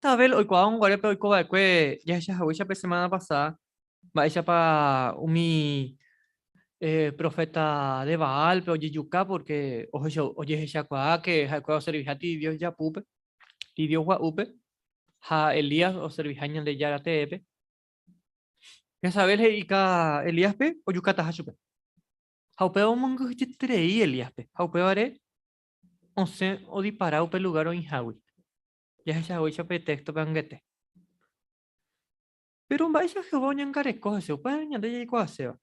Jezabel oikuaa guarépe oiko va'ekue jahecha haguéicha pe semana pasada, mba'éichapa umi proféta de Baálpe ojejuka pórke ojehechakuaa ke ha'ekuéra oserviha ti dios japúpe, ti dios gua'úpe, ha Elías oserviha Ñandejára teépe. Jezabel he'ika Elíaspe ojukataha chupe. Ha upéva omongyhyjeterei Elíaspe, ha upévare osẽ odipara upe lugár oĩhágui. Jahecha haguéicha pe téxtope angete. Péro mba'éicha Jehová oñangareko hese? Upéva ñande jaikuaaséva.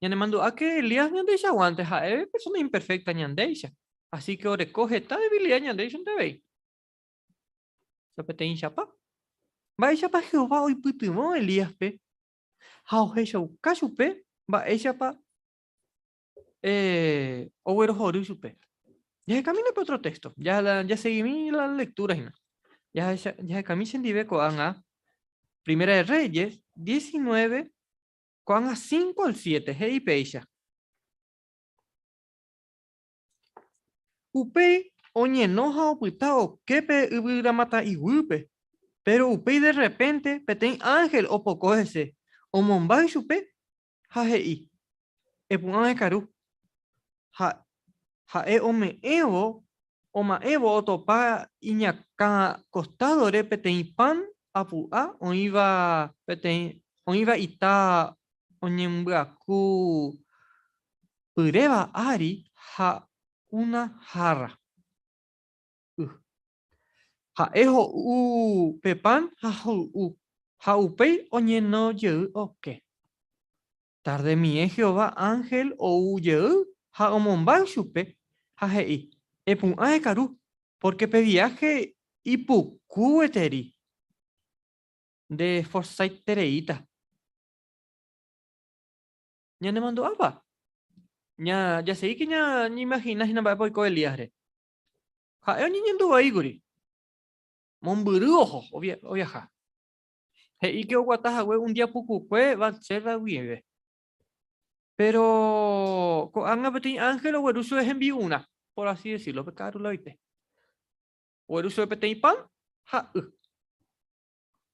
Ñanemandu'áke Elías ñandeichaguánte, ha'e persóna imperfékta ñandéicha. Así ke oreko heta devilida ñandéichante avei. Sa peteĩchapa? Mba'éichapa Jehová oipytyvõ Elíaspe ha ohechauka chupe mba'éichapa oguerohory chupe? Jahekamína pe ótro téxto. Jasegimi la lektúra hína. Jahekami chendive ko'ág̃a Primera de Reyes 19, ko'ág̃a 5 al 7, he'i péicha. Upéi oñeno ha opyta oke pe yvyramata'i guýpe. Péro upéi derrepénte peteĩ ánhel opoko hese, omombáy chupe ha he'i, Epu'ã ekaru. Ha ha'e ome'ẽvo, oma'ẽvo otopa iñakã kostádore peteĩ pan apu'a oĩva peteĩ oĩva ita oñembyaku pyréva ári ha una hárra y. Ha'e ho'u pe pan ha hoy'u, ha upéi oñeno jey oke. Tardemie Jehová ánhel ou jey ha omombáy chupe ha he'i, Epu'ã ekaru, pórke pe viáhe ipuku gueteri, ndeesforsaitereíta. Ñanemandu'ápa? Ña, jasegíke ñañeimagina hína mba'épa oiko Elíasre. Ha'e oñeñandu vai kuri. Mombyry oho oviaha. He'i ke oguata hague un día pukukue Bat-Seba guive. Péro ko'ág̃a peteĩ ánhel ogueru chupe hembi'urã, por así decirlo, pe ka'aru lavoite. Ogueru chupe peteĩ pan ha y.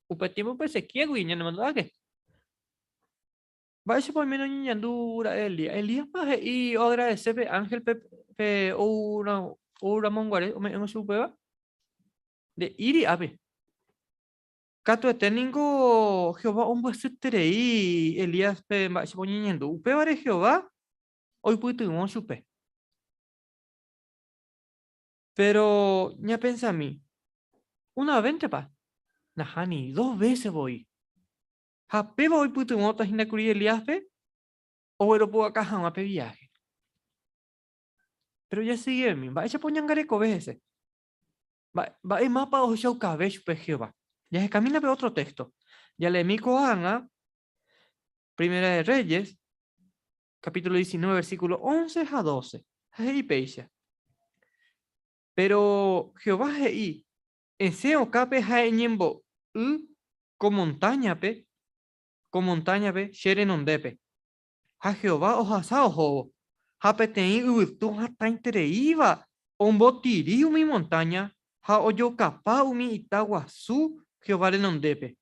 Upe tiémpope sequía-gui ñanemandu'áke. Mba'éichapa oiméne oñeñandu ra'e Elías? Elíaspa he'i oagradese pe ánhelpe pe oúramo guare ome'ẽvo chupe upéva? Nde'íri ápe. Katuete ningo Jehová ombyasyeterei Elíaspe mba'éichapa oñeñandu. Upévare Jehová oipytyvõ chupe. Péro ñapensami, una véntepa? Nahániri, dos vése voi. Ha péva oipytyvõta hína kuri Elíaspe ogueropu'aka hag̃ua pe viáhe. Péro jasegivemi, mba'éichapa oñangarekove hese? Mba'e mápa ohechaukave chupe Jehová? Jahekamína pe ótro téxto. Jaleemi ko'ág̃a Primera de Reyes, capítulo 19, versículo 11 ha 12. Ha he'i péicha. Péro Jehová he'i, Esẽ okápe ha eñembo'y ko montáñape, ko montáñape che renondépe. Ha Jehová ohasa ohóvo, ha peteĩ yvytu hatãitereíva ombotiri umi montáña ha ojokapa umi ita guasu Jehová renondépe.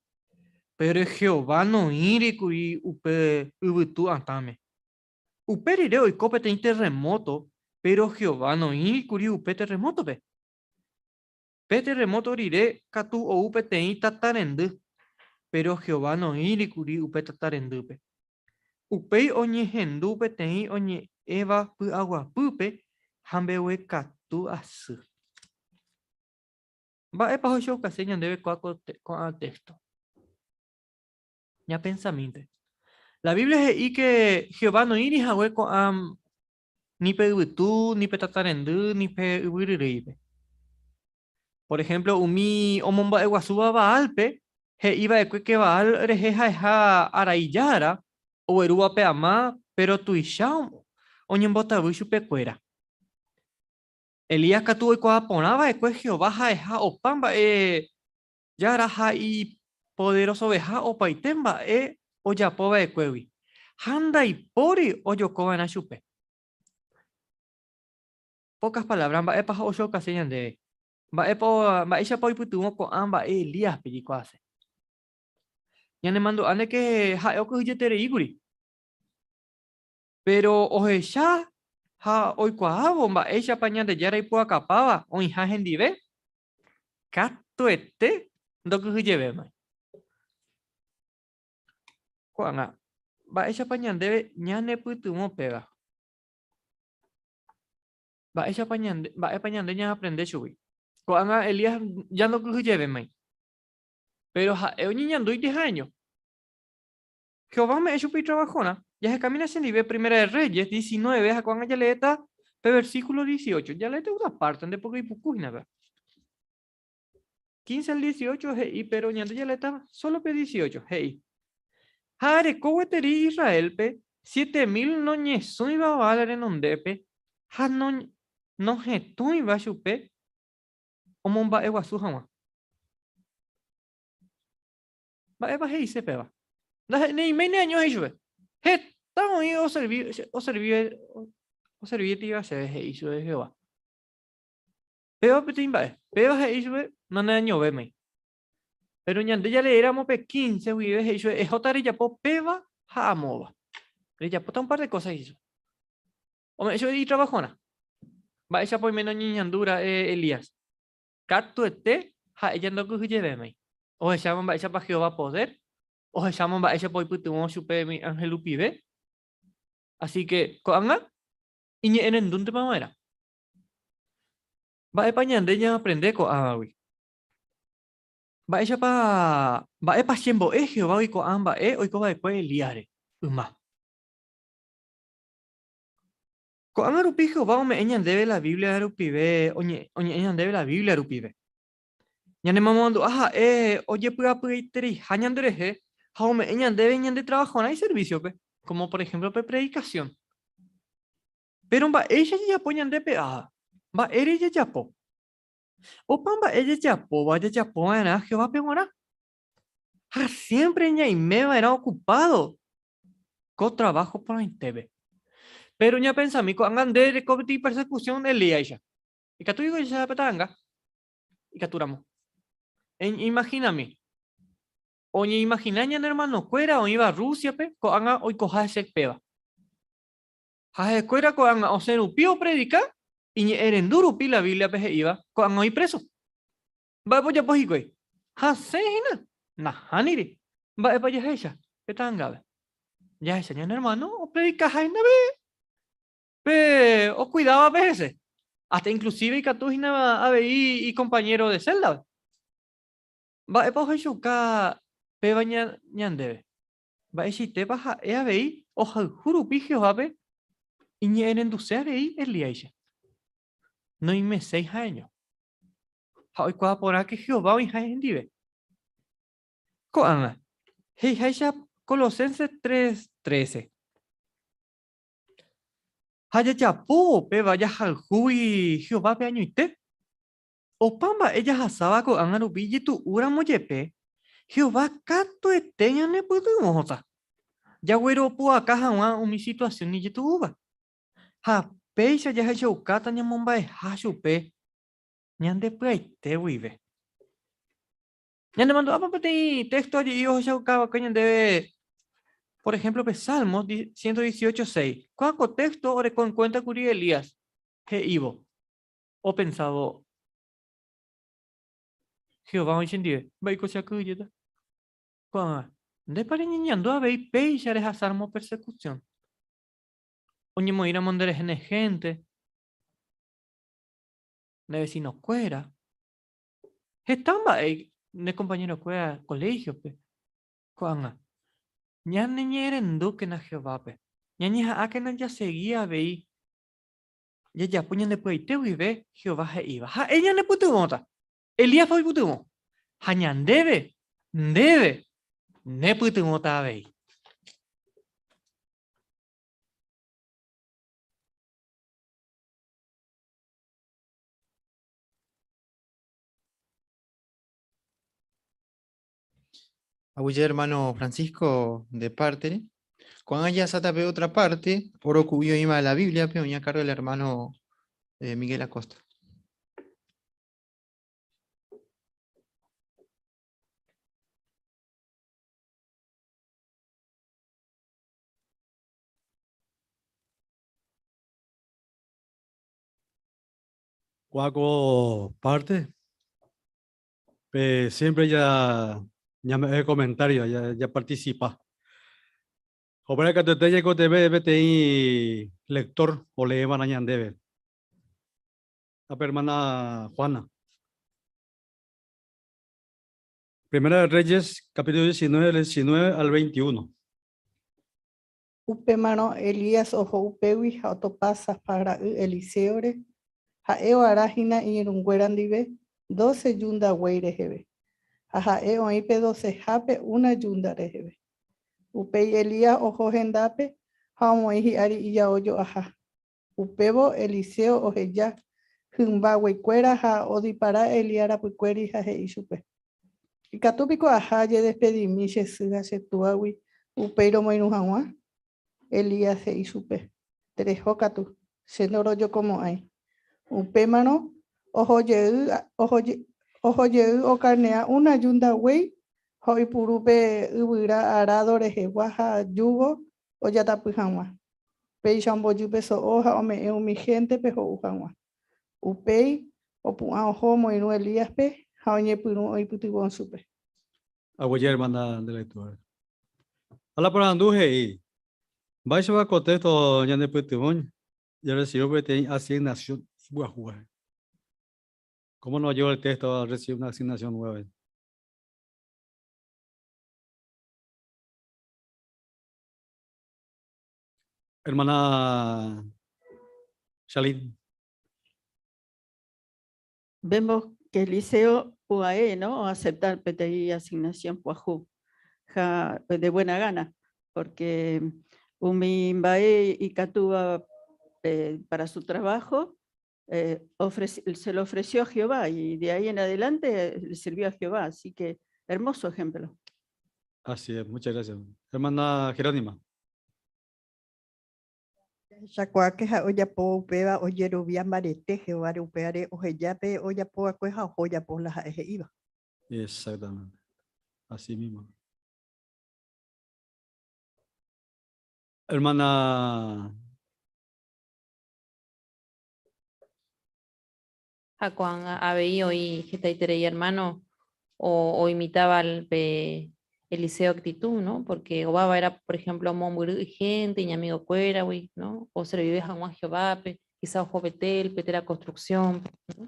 Péro Jehová noĩri kuri upe yvytu atãme. Upe rire oiko peteĩ terremóto, péro Jehová noĩri kuri upe terremótope. Pe terremóto rire katu ou peteĩ tatarendy, péro Jehová noĩri kuri upe tatarendýpe. Upéi oñehendu peteĩ oñe'ẽva py'aguapýpe ha mbeguekatu asy. Mba'épa ohechaukase ñandéve ko'ã téxto? Ñapensamínte. La Biblia he'i ke Jehová noĩri hague ko'ã ni pe yvytu, ni pe tatarendy, ni pe yvy ryrýipe. Por ehémplo, umi omomba'eguasúva Baálpe he'i va'ekue ke Baal rehe ha'eha arai jára oguerúva pe ama, péro tuicha oñembotavy chupekuéra. Elías katu oikuaa porã va'ekue Jehová ha'eha opa mba'e Jára ha ipoderosoveha opaite mba'e ojapo va'ekuégui, ha ndaipóri ojoko va'erã chupe. Pocas palabras, mba'épa ochoukase ñandéve? Mba'épa, mba'éichapa oipytyvõ ko'ã mba'e Elíaspe jaikuaase? Ñanemandu'áneke ha'e okyhyjetereíkuri. Péro ohecha ha oikuaávo mba'éichapa Ñandejára ipu'akapáva oĩha hendive, katuete ndokyhyjevéma. Ko'ág̃a, mba'éichapa ñandéve ñanepytyvõ péva? Mba'éichapa ñande, mba'épa ñande ñaaprende chugui? Ko'ág̃a Elías ja ndokyhyjevémai. Péro ha'e oñeñandúiti ha'eño. Jehová ome'ẽ chupe itravahorã. Jahekamína chendive Primera de Reyes 19 ha ko'ág̃a jaleéta pe versíkulo 18. Jaleéta una pártente pórke ipuku hína péva. 15 al 18 he'i, péro ñande jaleéta sólo pe 18. He'i, Ha areko gueteri Israélpe 7000 noñesũiva Baal renondépe ha nohetũiva chupe omomba'eguasu hag̃ua. Mba'épa he'ise péva? Neimei neaño he'i chupe. Heta oĩ oservi oservi oservítiva chéve he'i chupe Jehová. Péva peteĩ mba'e. Péva he'i chupe naneañovémai. Péro ñande jaleéramo pe 15 guive he'i chupe ehóta rejapo péva ha amóva. Rejapóta un par de cosas he'i chupe. Ome'ẽ chupe itravahorã. Mba'éichapa oiméne oñeñandu ra'e Elías? Katuete ha'e ja ndokyhyjevémai. Ohechávo mba'éichapa Jehová podér, ohechávo mba'éichapa oipytyvõ chupe umi ánhel rupive. Así ke ko'ág̃a iñe'ẽrendúntema va'erã. Mba'épa ñande ñaaprende ko'ãvagui? Mba'éichapa, mba'épa chembo'e Jehovágui ko'ã mba'e oiko va'ekue Elíasre yma? Ko'ág̃a rupi Jehová ome'ẽ ñandéve la Biblia rupive, oñe'ẽ ñandéve la Biblia rupive. Ñanemomandu'a ha'e ojepy'apyeitereiha ñanderehe ha ome'ẽ ñandéve ñande travahorã iservísiope, kómo por ehémplo pe predikasión. Péro mba'éicha jajapo ñande pe ára? Mba'ére jajapo? Opa mba'e jajapóva jajapo va'erã Jehovápe g̃uarã. Ha siémpre ñaime va'erã okupádo ko traváho porãitépe. Péro ñapensami ko'ág̃a nde reko peteĩ persekusión Elíaicha. Ikatu piko jahecha pe ta'anga? Ikatúramo. Eimahinami, oñeimahina ñane ermanokuéra oĩva Rúsiape ko'ág̃a oikoha hese péva. Ha ha'ekuéra ko'ág̃a osẽ rupi opredika, iñe'ẽrendu rupi la Bíbliape he'íva, ko'ág̃a oĩ préso. Mba'épa ojapo hikuái? Hasẽ hína? Nahániri. Mba'épa jahecha pe ta'angápe? Jahecha ñane ermáno opredikaha hína pe okuidávape hese. Hasta inclusive ikatu hína avei ikompañéro de séldape. Mba'épa ohechauka péva ñandéve? Mba'eichaitépa ha'e avei ohayhu rupi Jehovápe iñe'ẽrenduse avei Elíaicha? Noimeséi ha'eño. Ha oikuaa porãke Jehová oĩha hendive. Ko'ág̃a, he'iháicha Colosenses 3:13. Ha jajapóvo upéva jahayhúgui Jehovápe añoite. Opa mba'e jahasáva ko'ág̃a rupi ijetu'úramo jepe, Jehová katuete ñanepytyvõta jagueropu'aka hag̃ua umi situasión ijetu'úva. Ha péicha jahechaukáta ñamomba'eha chupe ñande pyaite guive. Ñanemandu'ápa peteĩ téxto aje'i ohechauka va'ekue ñandéve, por ehémplo pe Salmo 118,6. Kóva ko téxto oreko enkuénta kuri Elías he'ívo, opensávo, Jehová oĩ chendive, mba'éiko che akyhyjéta? Ko'ág̃a, ndépa reñeñandu avei péicha rehasáramo persekusión? Oñemoĩramo nderehe ne hénte, ne vesinokuéra, heta mba'e ne kompañerokuéra koléhiope. Ko'ág̃a, ñaneñe'ẽrendúkena Jehovápe, ñañeha'ãkena jasegi avei jajapo ñande py'aite guive Jehová he'íva. Ha'e ñanepytyvõta. Elíaspe oipytyvõ. Ha ñandéve, ndéve, nepytyvõta avei. Aguyje hermano Francisco de parte. Ko'ág̃a jaháta pe otra parte, oroku'i oĩva la Biblia-pe, oĩ a cargo del hermano Miguel Acosta. Kóa ko parte pe siempre ja ñame'ẽ comentario, ja, ja participa. Opera katuete ñaikotevẽ peteĩ lector oleéva'erã ñandéve. Ha pe hermana Juana. Primera de Reyes, capítulo 19, del 19 al 21. Upémarõ Elías oho upégui ha otopa Safat ra'y Eliséore, ha'e oara hína iñirũnguéra ndive dóse júnda guéi reheve, ha ha'e oĩ pe docehápe una júnda reheve. Upéi Elías oho hendápe ha omoĩ hi'ári ijao jo'aha. Upévo Eliseo oheja hymba gueikuéra ha odipara Elías rapykuéri ha he'i chupe, Ikatu piko aha ajedespedimi che sy ha che túagui upéi romoirũ hag̃ua? Elías he'i chupe, Tereho katu, che ndorojokomo'ãi. Upémarõ oho jey okarnea una júnta guéi ha oipuru pe yvyra arádo rehegua ha júgo ojatapy hag̃ua. Péicha ombojy pe so'o ha ome'ẽ umi héntepe ho'u hag̃ua. Upéi opu'ã oho omoirũ Elíaspe ha oñepyrũ oipytyvõ chupe. Aguyje hermana nde lectura. Ha la porandu he'i, Mba'éichapa ko texto ñanepytyvõ jarrecibi peteĩ asignación ipyahúva? ¿Cómo nos ayuda el texto a recibir una asignación nueva? Hermana Shalin. Vemos que Eliseo UAE, ¿no? Aceptar peteĩ asignación pyahu, ja, de buena gana, porque umi mba'e ikatúva para su trabajo se lo ofreció a Jehová y de ahí en adelante le sirvió a Jehová, así que hermoso ejemplo. Así es, muchas gracias. Hermana Jerónima. Jahechakuaáke ha'e ojapo upéva ojerovia mbarete Jehováre, upévare oheja pe ojapo va'ekue ha oho ojapo la ha'e he'íva. Exactamente. Así mismo. Hermana Ha ko'ág̃a avei oĩ hetaiterei ermáno oimitáva pe Eliseo actitud, no? Pórke ováva éra, por ehémplo, omombyry ihénte, iñamigokuéragui, no? Oservive hag̃ua Jehovápe, kisa oho Betélpe térã konstruksiónpe, no?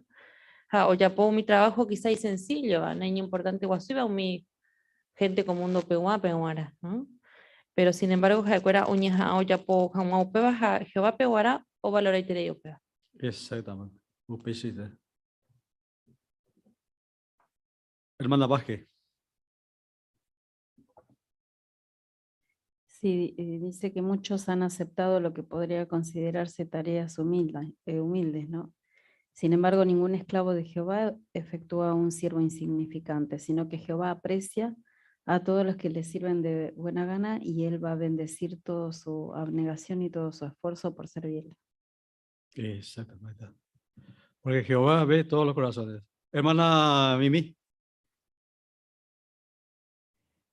Ha ojapo umi traváho kisa isensíllova, naiñimportanteguasúiva umi hénte ko mundopeguápe g̃uarã, no? Péro sin embargo ha'ekuéra oñeha'ã ojapo hag̃ua upéva ha Jehovápe g̃uarã ovaloraiterei upéva. Exactamente. Upeichaite. Hermana Vázquez. Sí, dice que muchos han aceptado lo que podría considerarse tareas humildes, ¿no? Sin embargo, ningún esclavo de Jehová efectúa un siervo insignificante, sino que Jehová aprecia a todos los que le sirven de buena gana y él va a bendecir toda su abnegación y todo su esfuerzo por servirle. Exactamente. Porque Jehová ve todos los corazones. Hermana Mimi.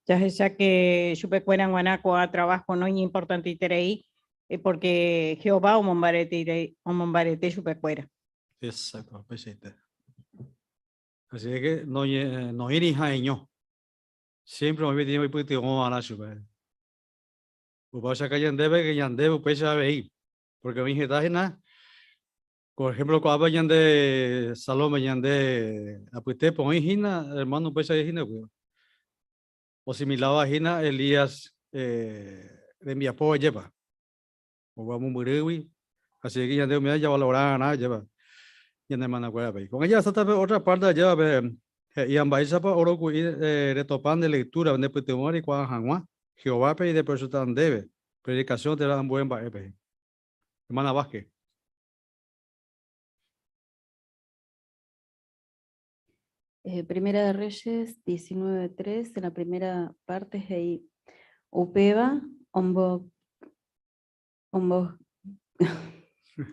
Jahecha que chupekuéra g̃uarã ko'ã trabajo no iñimportanteiterei porque Jehová omombarete chupekuéra. Exacto, upeichaite. Así es que no noĩri ha'eño. Siempre oĩ peteĩ oipytyvõva'erã chupe. Upéicha ñandéve que ñandéve upéicha avei. Porque oĩ heta hína, por ejemplo, ko'ápe ñande salóme, ñande apytépe oĩ hína, hermano upéicha hína, osimiláva hína Elías rembiapo ajépa. Oguá mombyrýgui, así que ñande umíva javalora'arã ajépa ñane hermanakuérape. Ko'ág̃a jahasáta pe otra parte ajépa pe he'íva mba'éichapa oroku'i retopa nde lectura ndepytyvõ reikuaa hag̃ua Jehovápe ideprochóta ndéve Predicación térã ambue mba'épe. Hermana Vázquez. Primera de Reyes 19.3, en la primera parte he'i, Upéva ombo, ombo,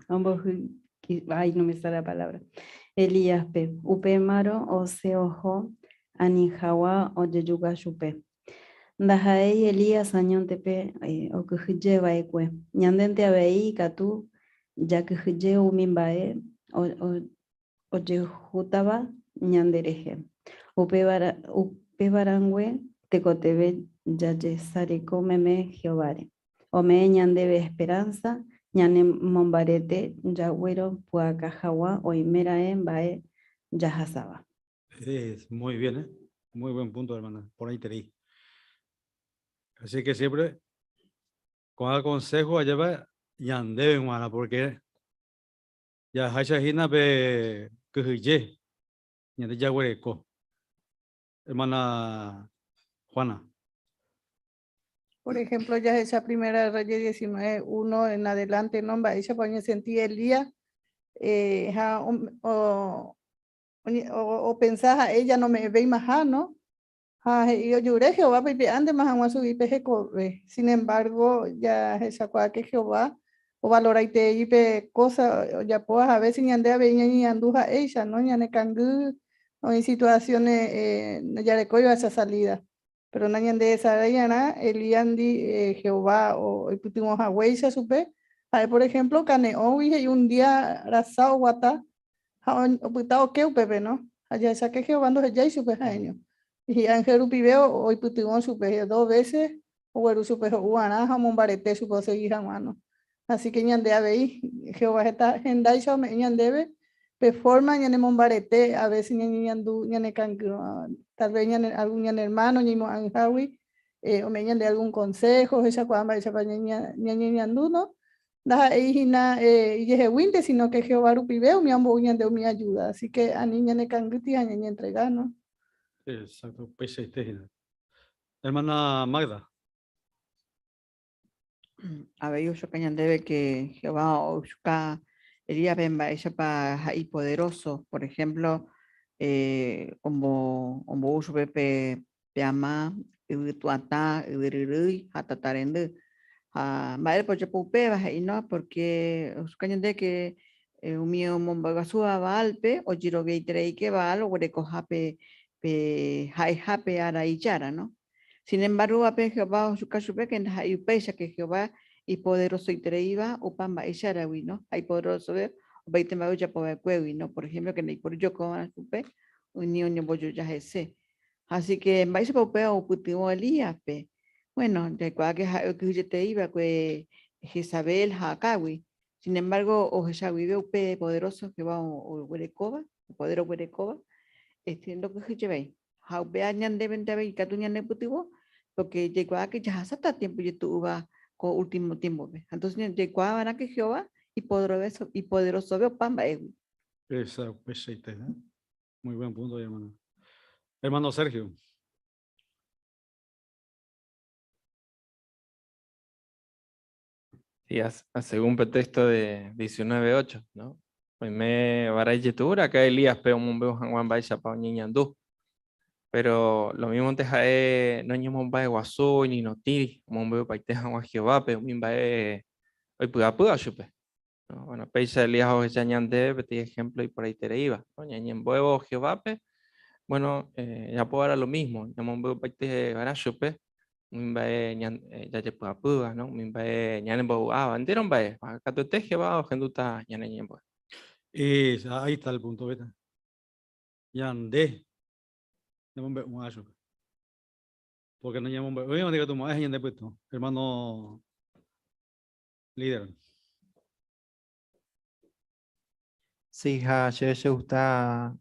ombo, ay, no me sale la palabra, Elíaspe, upémarõ osẽ oho ani hag̃ua ojejuka chupe. Ndaha'éi Elías añónte pe okyhyje va'ekue. Ñandénte avei ikatu jakyhyje umi mba'e ojehútava ñanderehe. Upéva rangue tekotevẽ jajesareko meme Jehováre. Ome'ẽ ñandéve esperanza ñanemombarete jagueropu'aka hag̃ua oimeraẽ mba'e jahasáva. Es muy bien, ¿eh? Muy buen punto, hermana. Por ahí te Así que siempre con el consejo allá ñandéve g̃uarã porque jaháicha hína pe kyhyje ñande jaguereko. Hermana Juana. Por ejemplo, ya esa Primera de Reyes 19, 1 en adelante, ¿no? Mba'éichapa oñesentí Elías, ha, o pensaba ella no me ve más, ¿no? Ha he'i ojerure Jehová oipe'ántema hag̃ua chugui pe hekove. Sin embargo, ya jahechakuaa que Jehová ovaloraiterei pe cosa ojapóva a veces ñande avei ñañeñandu ha'éicha, ¿no? Ñanekangy oĩ situaciones jarekóiva esa salida. Pero nañandesaraiarã Elías-ndi Jehová oipytyvõ haguéicha chupe. Ha'e, por ejemplo, kane'õgui he'i un día rasa oguata ha opyta oke upépe, ¿no? Ha jahecha que Jehová ndohejái chupe ha'eño. Hi'ángel rupive oipytyvõ chupe dos veces ogueru chupe ho'uarã ha omombarete chupe osegi hag̃ua, ¿no? Así que ñande avei Jehová heta hendáicha ome'ẽ ñandéve pe forma ñanemombarete a veces ñañeñandu ñanekangy, tal vez ñane, algún ñane hermano ñaimo'ãhágui ome'ẽ ñande algún consejo ohechakuaa mba'éichapa ñañeñandu, ¿no? Ndaha'éi hína ijeheguínte, sino que Jehová rupive umi ombou ñande umi ayuda. Así que ani ñanekangýti ha ñañentrega, ¿no? Exacto, upeichaite hína. Hermana Magda. Avei ohechuka ñandéve que Jehová ohechuka Elíaspe mba'éichapa ha'e ipoderoso. Por ejemplo, ombou chupe pe ama yvytu'atã, yvyryrýi ha tata rendy. Ha mba'érepa ojapo upéva he'i, no? Porque ohechuka ñandéve que umi omomba'eguasúva Baalpe ojeroviaitereíke Baal oguerekoha pe ha'eha pe arai jára, no? Sin embargo, ape Jehová ohechuka chupe que ndaha'éi upéicha que Jehová ipoderosoitereíva opa mba'éicharagui, no? Ha ipoderosove opaite mba'e ojapova'ekuégui, no? Por ejemplo, que ndaipóri ojokóva chupe ni oñembojoja hese. Así que mba'éichapa upéva opytyvõ Elíaspe. Bueno, jaikuaa que ha'e okyhyjeteíva'ekue Jezabel ha Acágui. Sin embargo, ohecha guive upe poderoso Jehová oguerekóva, poder oguerekóva, ndokyhyjevéi. Ha upéva ñandévente avei ikatu ñanepytyvõ, porque jaikuaa que jahasáta tiempo jetu'úva ko último tiempo-pe. Entonces jaikuaava'erã que Jehová ipoderosove opa mba'égui. Esa, upeichaite, ¿eh? Muy buen punto, hermano. Hermano Sergio. Sí, según el texto de 19.8, ¿no? Oime ára ijetu'úra acá Elías pe omombe'u hag̃ua mba'éichapa oñeñandu. Pero lo mismo te ha'e noñemomba'eguasúi ni notĩri omombe'upaite hag̃ua Jehovápe umi mba'e oipy'apýva chupe. ¿No? Bueno, péicha Elías ohecha ñandéve peteĩ ejemplo iporãitereíva, ¿no? Ñañembo'évo Jehovápe, bueno, japova'erã lo mismo, ñamombe'upaite chupe umi mba'e jajepy'apýva, ¿no? Umi mba'e ñanembovy'áva, entero mba'e, katuete Jehová ohendúta ñane ñembo'e. Y ahí está el punto, ¿viste? Ñande ñamombe'u chupe. Porque no ñamombe'úi katu mo'ã ñande pytũ. Hermano líder. Sí, ja, che gusta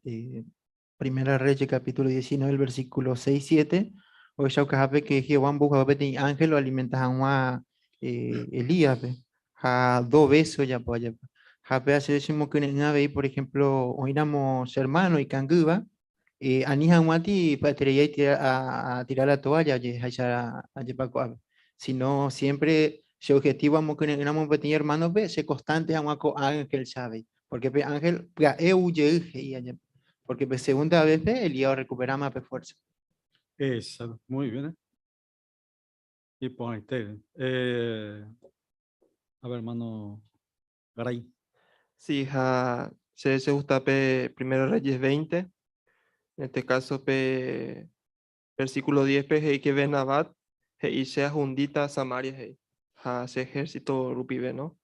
Primera Reyes capítulo 19, el versículo 6, 7. Ohechaukahápe que Jehová ombou peteĩ ángel oalimenta hag̃ua Elíaspe. Ha dos veces ojapo ajepa. Ha pe che chemokyre'ỹ avei, por ejemplo, oĩramo che hermano ikangýva, ani hag̃uáti pya'eterei a tirar la toalla ojeháicha ajepa ko'ápe. Sino siempre che objetivo amokyre'ỹramo peteĩ hermano-pe, che constante hag̃ua ko ángel avei. Porque pe ángel pya'e ou jey he'i ajepa. Porque pe segunda vez pe Elías orecuperama pe fuerza. Exacto, muy bien. ¿Eh? Y por ahí a ver, hermano Garay. Sí, ja, se gusta pe Primero Reyes 20, en este caso pe versículo 10 pe he'i que Ben-Hadad he'i che ahundíta Samaria he'i, ha che ejército rupive, ¿no?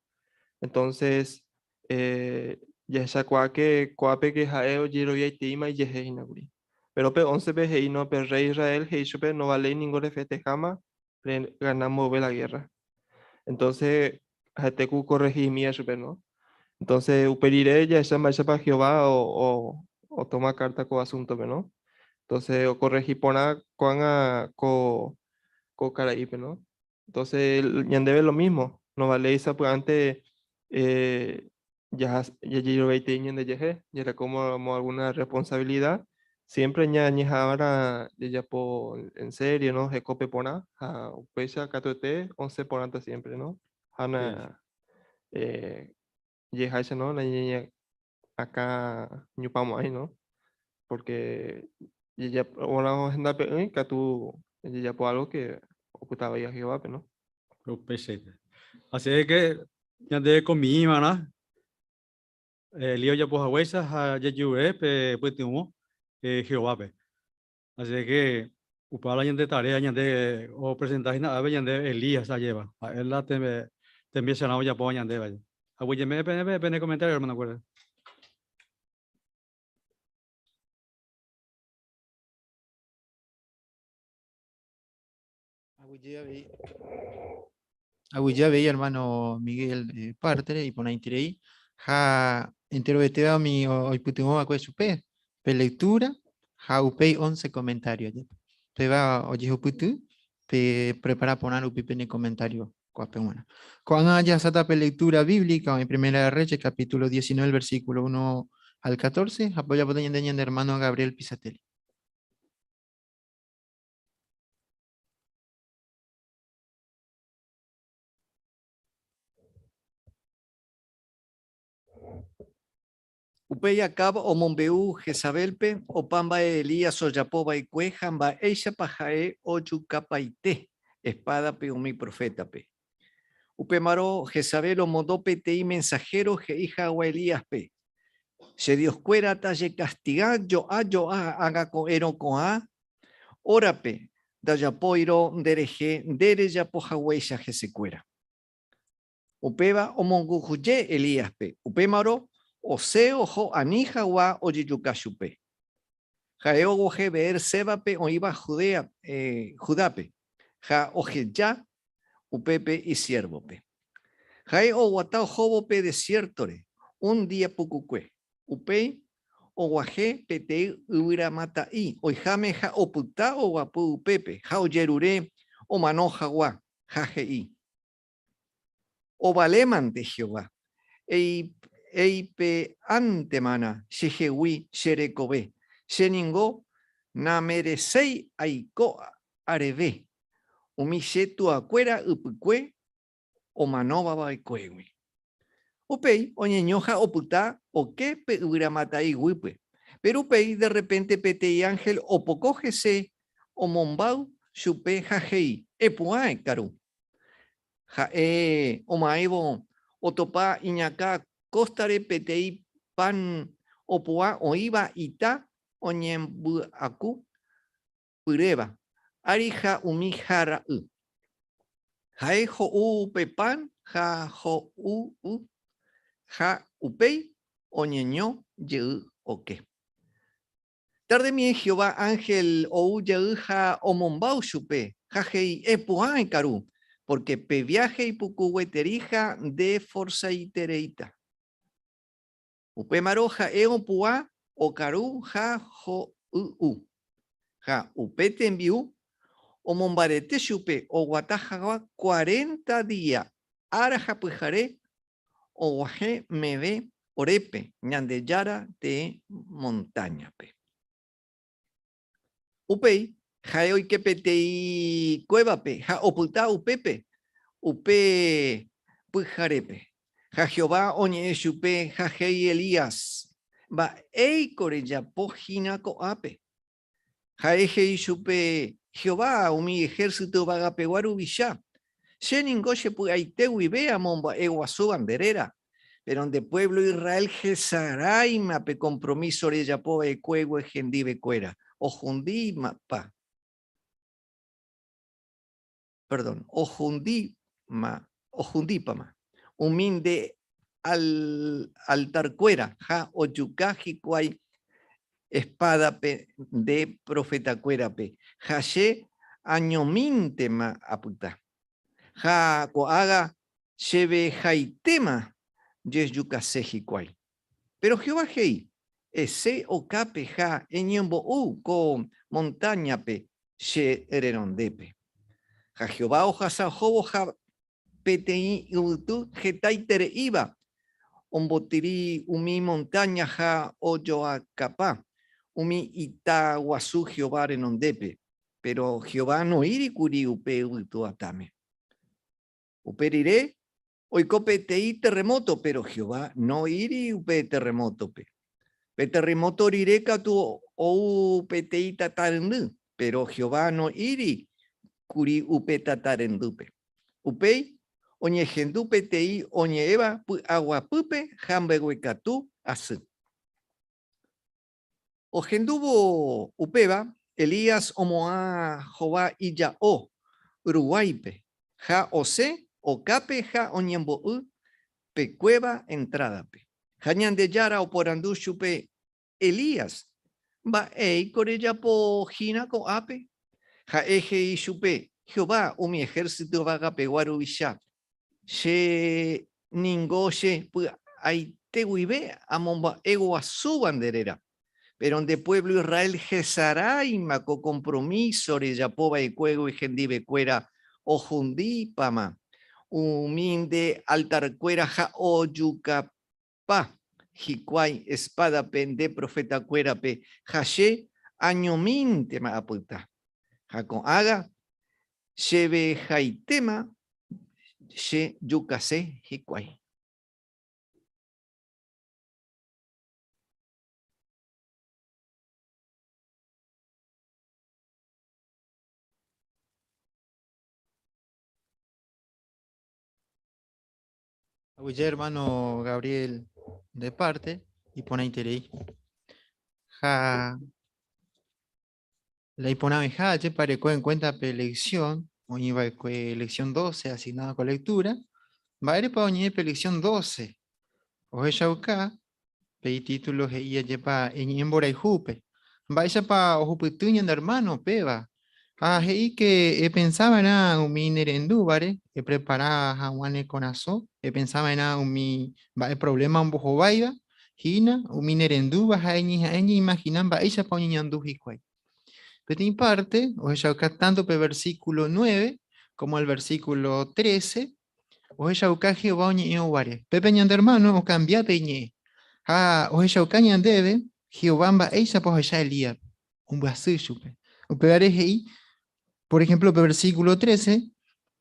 Entonces, Jahechakuaáke ko'ápe ke ha'e ojeroviaiteíma ijehe hína kuri. Péro pe óncepe he'i no, pe rréi Israel he'i chupe novaléi ningo refesteháma regana mboyve la gérra. Entónse ha'ete ku okorrehimía chupe, no? Entónse upe rire jahecha mba'éichapa Jehová otoma kárta ko asúntope, no? Entónse okorrehi porã ko'ág̃a ko ko karaípe, no? Entonces, ñandéve lo mismo, novaléi sapy'ánte eh, jajeroviaitei ñandejehe, jarekómaramo alguna responsabilidad, siempre ñañeha'ãva'erã jajapo en serio, ¿no? Hekópe porã, ha upéicha katuete osẽ porãta siempre, ¿no? Ha na, eh, jeháicha, ¿no? Nañeñe akã ñupãmo'ãi, ¿no? Porque jajapo hendape'ỹi katu jajapo algo que opyta vai Jehovápe, ¿no? Upeichaite. Así es que ñande komi'ĩva'erã Elías ojapo haguéicha ha jajuve pe pytyvõ Jehovápe. Así es que upéva la ñande tarea ñande opresenta hína ápe ñande Elías ajéva. Ha'e la tembiecharã ojapóva ñandéva. Aguyjeme'ẽ peẽme pene comentario, hermano-kuéra. Aguyje avei hermano Miguel eh, Partere iporãiterei ha enterovetéva umi oipytyvõ va'ekue chupe pe lectura ha upéi 11 comentario jepe. Péva ojehupyty pe prepara porã rupi pene comentario ko'ápe g̃uarã. Ko'ág̃a jahasáta pe lectura bíblica oĩ Primera de Reyes capítulo 19 versículo 1 al 14 ha pe ojapóta ñande ñande hermano Gabriel Pisatelli. Upéi Acab omombe'u Jezabélpe opa mba'e Elías ojapo va'ekue ha mba'éichapa ha'e ojukapaite espádape umi profétape. Upémarõ Jezabel omondo peteĩ mensahéro he'i hag̃ua Elíaspe, Che dioskuéra tajekastiga jo'a jo'a ág̃a ko'ẽrõ ko'ã órape ndajapóirõ nderehe nde rejapo haguéicha hesekuéra. Upéva omonguhuje Elíaspe, upémarõ osẽ oho ani hag̃ua ojejuka chupe. Ha'e oguahẽ Beer-Sébape oĩva Judea, Judápe, ha oheja upépe isiérvope. Ha'e oguata ohóvo pe desiértore un día pukukue. Upéi oguahẽ peteĩ yvyramata'i oiháme ha opyta oguapy upépe ha ojerure omano hag̃ua, ha he'i, Ovalémante Jehová, eipe'ántemana chehegui che rekove, che ningo namereséi aiko areve umi che tuakuéra ypykue omanóva va'ekuégui. Upéi oñeñoha opyta oke pe yvyramata'i guýpe. Péro upéi derrepénte peteĩ ánhel opoko hese omombáy chupe ha he'i, Epu'ã ekaru. Ha'e oma'ẽvo otopa iñakã kóstare peteĩ pan opu'ã oĩva ita oñemby'aku pyréva ári ha umi jara'y. Ha'e ho'u pe pan ha ho'u y, ha upéi oñeño jey oke. Tardemie Jehová ánhel ou jey ha omombáu chupe, ha he'i, Epu'ã ekaru, pórke pe viáhe ipuku gueteri ha nde forsaitereíta. Upémarõ ha'e opu'ã okaru ha hoy'u. Ha upe tembi'u omombarete chupe oguata hag̃ua cuarenta día ára ha pyhare oguahẽ meve Orépe, Ñandejára tee montáñape. Upéi ha'e oike peteĩ kuévape ha opyta upépe upe pyharépe. Ha Jehová oñe'ẽ chupe ha he'i Elías, Mba'éiko rejapo hína ko'ápe? Ha'e he'i chupe, Jehová, umi ehérsito yvagapegua ruvicha, che ningo che py'aite guive amomba'eguasúva nde réra, péro nde puévlo Israel hesaráima pe kompromíso rejapo va'ekuégui hendivekuéra, ohundímapa, perdón, ohundíma, ohundípama umi nde. altarkuéra ha ojuka hikuái espádape nde profetakuérape, ha che añomíntema apyta. Ha ko'ágã chevehaitéma jejukase hikuái. Péro Jehová he'i, Esẽ okápe ha eñembo'y ko montáñape che renondépe. Ha Jehová ohasa ohóvo ha peteĩ yvytu hetaitereíva ombotyry umi montáña ha ojoakapa umi ita guasu Jehová renondépe, péro Jehová noĩri kuri upe yvytu atãme. Upe rire oiko peteĩ terremóto, péro Jehová noĩri upe terremótope. Pe terremóto rire katu ou peteĩ tata rendy, péro Jehová noĩri kuri upe tata rendýpe. Upéi oñehendu peteĩ oñe'ẽva py'aguapýpe ha mbeguekatu asy. Ohendúvo upéva, Elías omo'ã hova ija'o ruguáipe ha osẽ okápe ha oñembo'y pe kuéva entrádape. Ha Ñandejára oporandu chupe, Elías, mba'éiko rejapo hína ko'ápe? Ha'e he'i chupe, Jehová, umi ehérsito yvagapegua ruvicha, che ningo che py'aite guive amomba'eguasúva nde réra. Péro nde puévlo Israel hesaráima ko kompromíso rejapo va'ekuégui hendivekuéra ohundípama umi nde altarkuéra ha ojukapa Pa hikuái espádape nde profetakuérape ha che añomíntema apyta. Ha ko'ágã chevehaitéma che jukase hikuái. Aguyje hermano Gabriel de parte iporãiterei. Ha la iporãveha ajépa ereko en cuenta pe lección, oĩva'ekue lección 12 asignada con lectura, mba'érepa oñe'ẽ pe lección 12? Ohechauka pe itítulo he'i ajépa eñe'ẽ mborayhúpe. Mba'éichapa ohupyty ñande hermano péva? Ha he'i ke epensa va'erã umi nerendúvare, eprepara hag̃ua ne korasõ, epensa va'erã umi mba'e provléma ombohováiva hína umi nerendúva ha eñeha'ã eñeimagina mba'éichapa oñeñandu hikuái. Peteĩ párte ohechauka tánto pe versíkulo 9 kómo el versíkulo 13, Ohechauka Jehová oñe'ẽ oguare. Pépe ñande ermáno okambia pe iñe'ẽ. Ha ohechauka ñandéve Jehová mba'éichapa ohecha Elíaspe, ombyasy chupe. Upévare he'i, por ejemplo, pe versículo 13,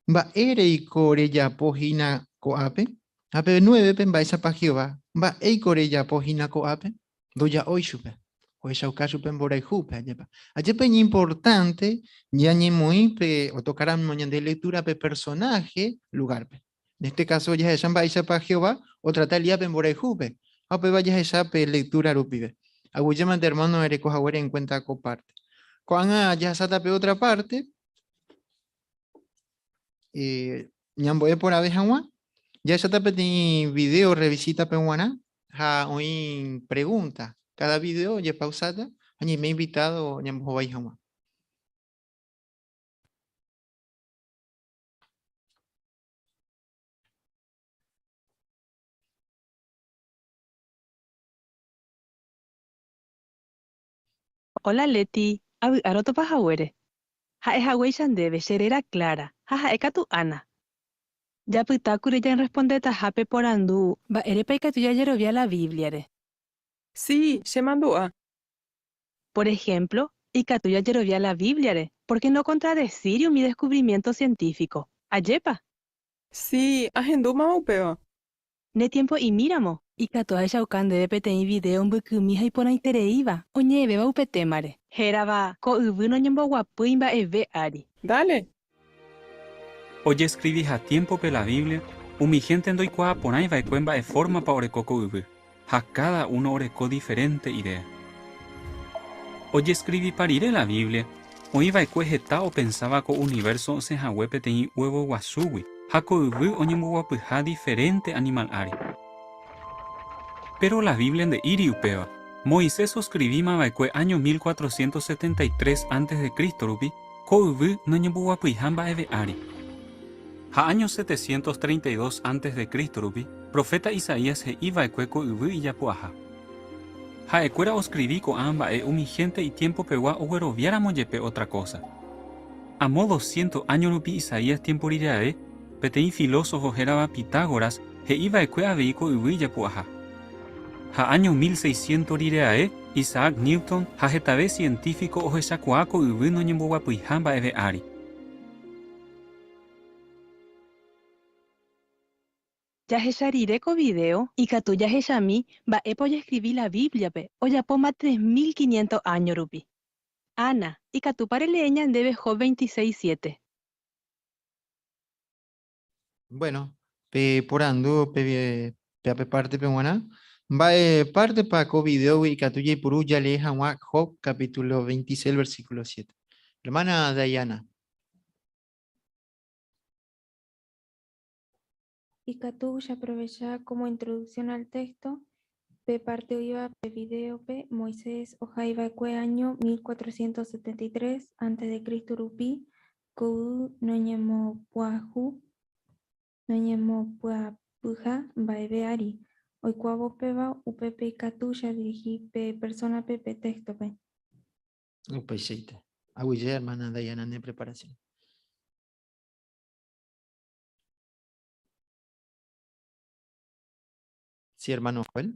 Mba'éreiko rejapo hína ko'ápe? Ha pe 9-pe mba'éichapa Jehová, Mba'éiko rejapo hína ko'ápe? Ndoja'ói chupe, ohechauka chupe mborayhúpe, ajépa. Ajépa iñimportánte ñañemoĩ pe otokáramo ñande lectura pe personaje lugárpe. En este caso jahecha mba'éichapa Jehová otrata Elíaspe mborayhúpe, ha upéva jahecha pe lectura rupive. Aguyjémante hermano ereko haguére en cuenta ko parte. Ko'ág̃a jahasáta pe otra parte, eh, ñambo'e porãve hag̃ua, jahecháta peteĩ video revisita-pe g̃uarã ha oĩ pregunta. Cada video ojepausáta ha ñaime invitado ñambohovái hag̃ua. Hola Leti, avy'a rotopa haguére. Ha'e haguéicha ndéve che réra Clara ha ha'e katu Ana. Japytákuri jainrespondetaha pe porandu. Mba'érepa ikatu jajerovia la Bíbliare? Si, che mandu'a. Por ehémplo, ikatu jajerovia la Bíbliare pórke nokontradesíri umi deskuvrimiénto sientífiko. Ajépa? Si, ahendúmava upéva. Ne tiempo'imíramo, ikatu ahechauka ndéve peteĩ vidéo mbykymi ha iporãitereíva oñe'ẽvéva upe témare. Hérava Ko yvy noñemboguapýi mba'eve ári. Dale! Ojeskriviha tiémpope la Biblia, umi hénte ndoikuaaporãi va'ekue mba'e fórmapa oreko ko yvy, ha káda uno oreko diferénte idéa. Ojeskrivipa rire la Biblia, oĩ va'ekue heta opensáva ko univérso osẽ hague peteĩ huévo guasúgui ha ko yvy oñemboguapyha diferénte animál ári. Péro la Biblia nde'íri upéva. Moisés oskrivíma va'ekue áño 1473 ántes de Cristo rupi, ko yvy noñemboguapyiha mba'eve ári. Ha áño 732 ántes de Cristo rupi, proféta Isaías he'i va'ekue ko yvy ijapu'aha. Ha'ekuéra oskrivi ko'ã mba'e umi hénte itiempopegua ogueroviáramo jepe ótra kósa. Amo doscientos áño rupi Isaías tiémpo rire ae, peteĩ filósofo hérava Pitágoras he'i va'ekue avei ko yvy ijapu'aha. Ha áño 1600 rire ae, Isaac Newton ha hetave sientífiko ohechakuaa ko yvy noñemboguapyiha mba'eve ári. Jahecha rire ko vidéo, ikatu jahechami mba'épa ojeskrivi la Bíbliape ojapóma 3500 áño rupi. Ana, ikatúpa relee ñandéve Job 26, 7? Bueno, pe porandu pe pe parte-pe g̃uarã, mba'e pártepa ko vidéogui ikatu jaipuru jalee hag̃ua Job capítulo 26 versículo 7. Hermana Dayana. Ikatu japrovecha como introducción al texto pe parte oĩva pe vidéope Moisés ohaiva'ekue áño 1473 antes de Cristo rupi ko yvy noñemopyahu noñemopyapyha mba'eve ári. Oikuaávo péva upépe ikatu jadirihi pe persónape pe téxtope. Upeichaite. Aguyje, hermana Dayana, ne preparación. Sí, hermano Joel.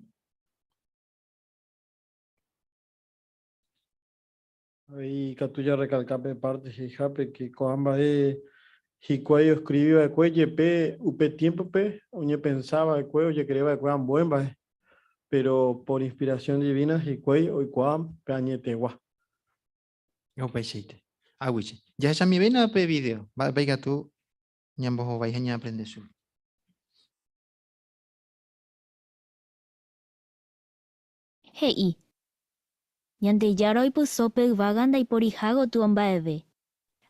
Avei ikatu jarrecalca pe parte he'ihápe que ko'ã mba'e hikuái oescribi va'ekue jepe upe tiempo-pe oñepensa va'ekue ojekere va'ekue ambue mba'e, pero por inspiración divina hikuái oikuaa pe añetegua. Upeichaite. Aguyje. Jahechamivéna pe video. Mba'épa ikatu ñambohovái ha ñaaprende chugui. He'i, Ñandejára oipyso pe yvága ndaiporiha gotyo mba'eve,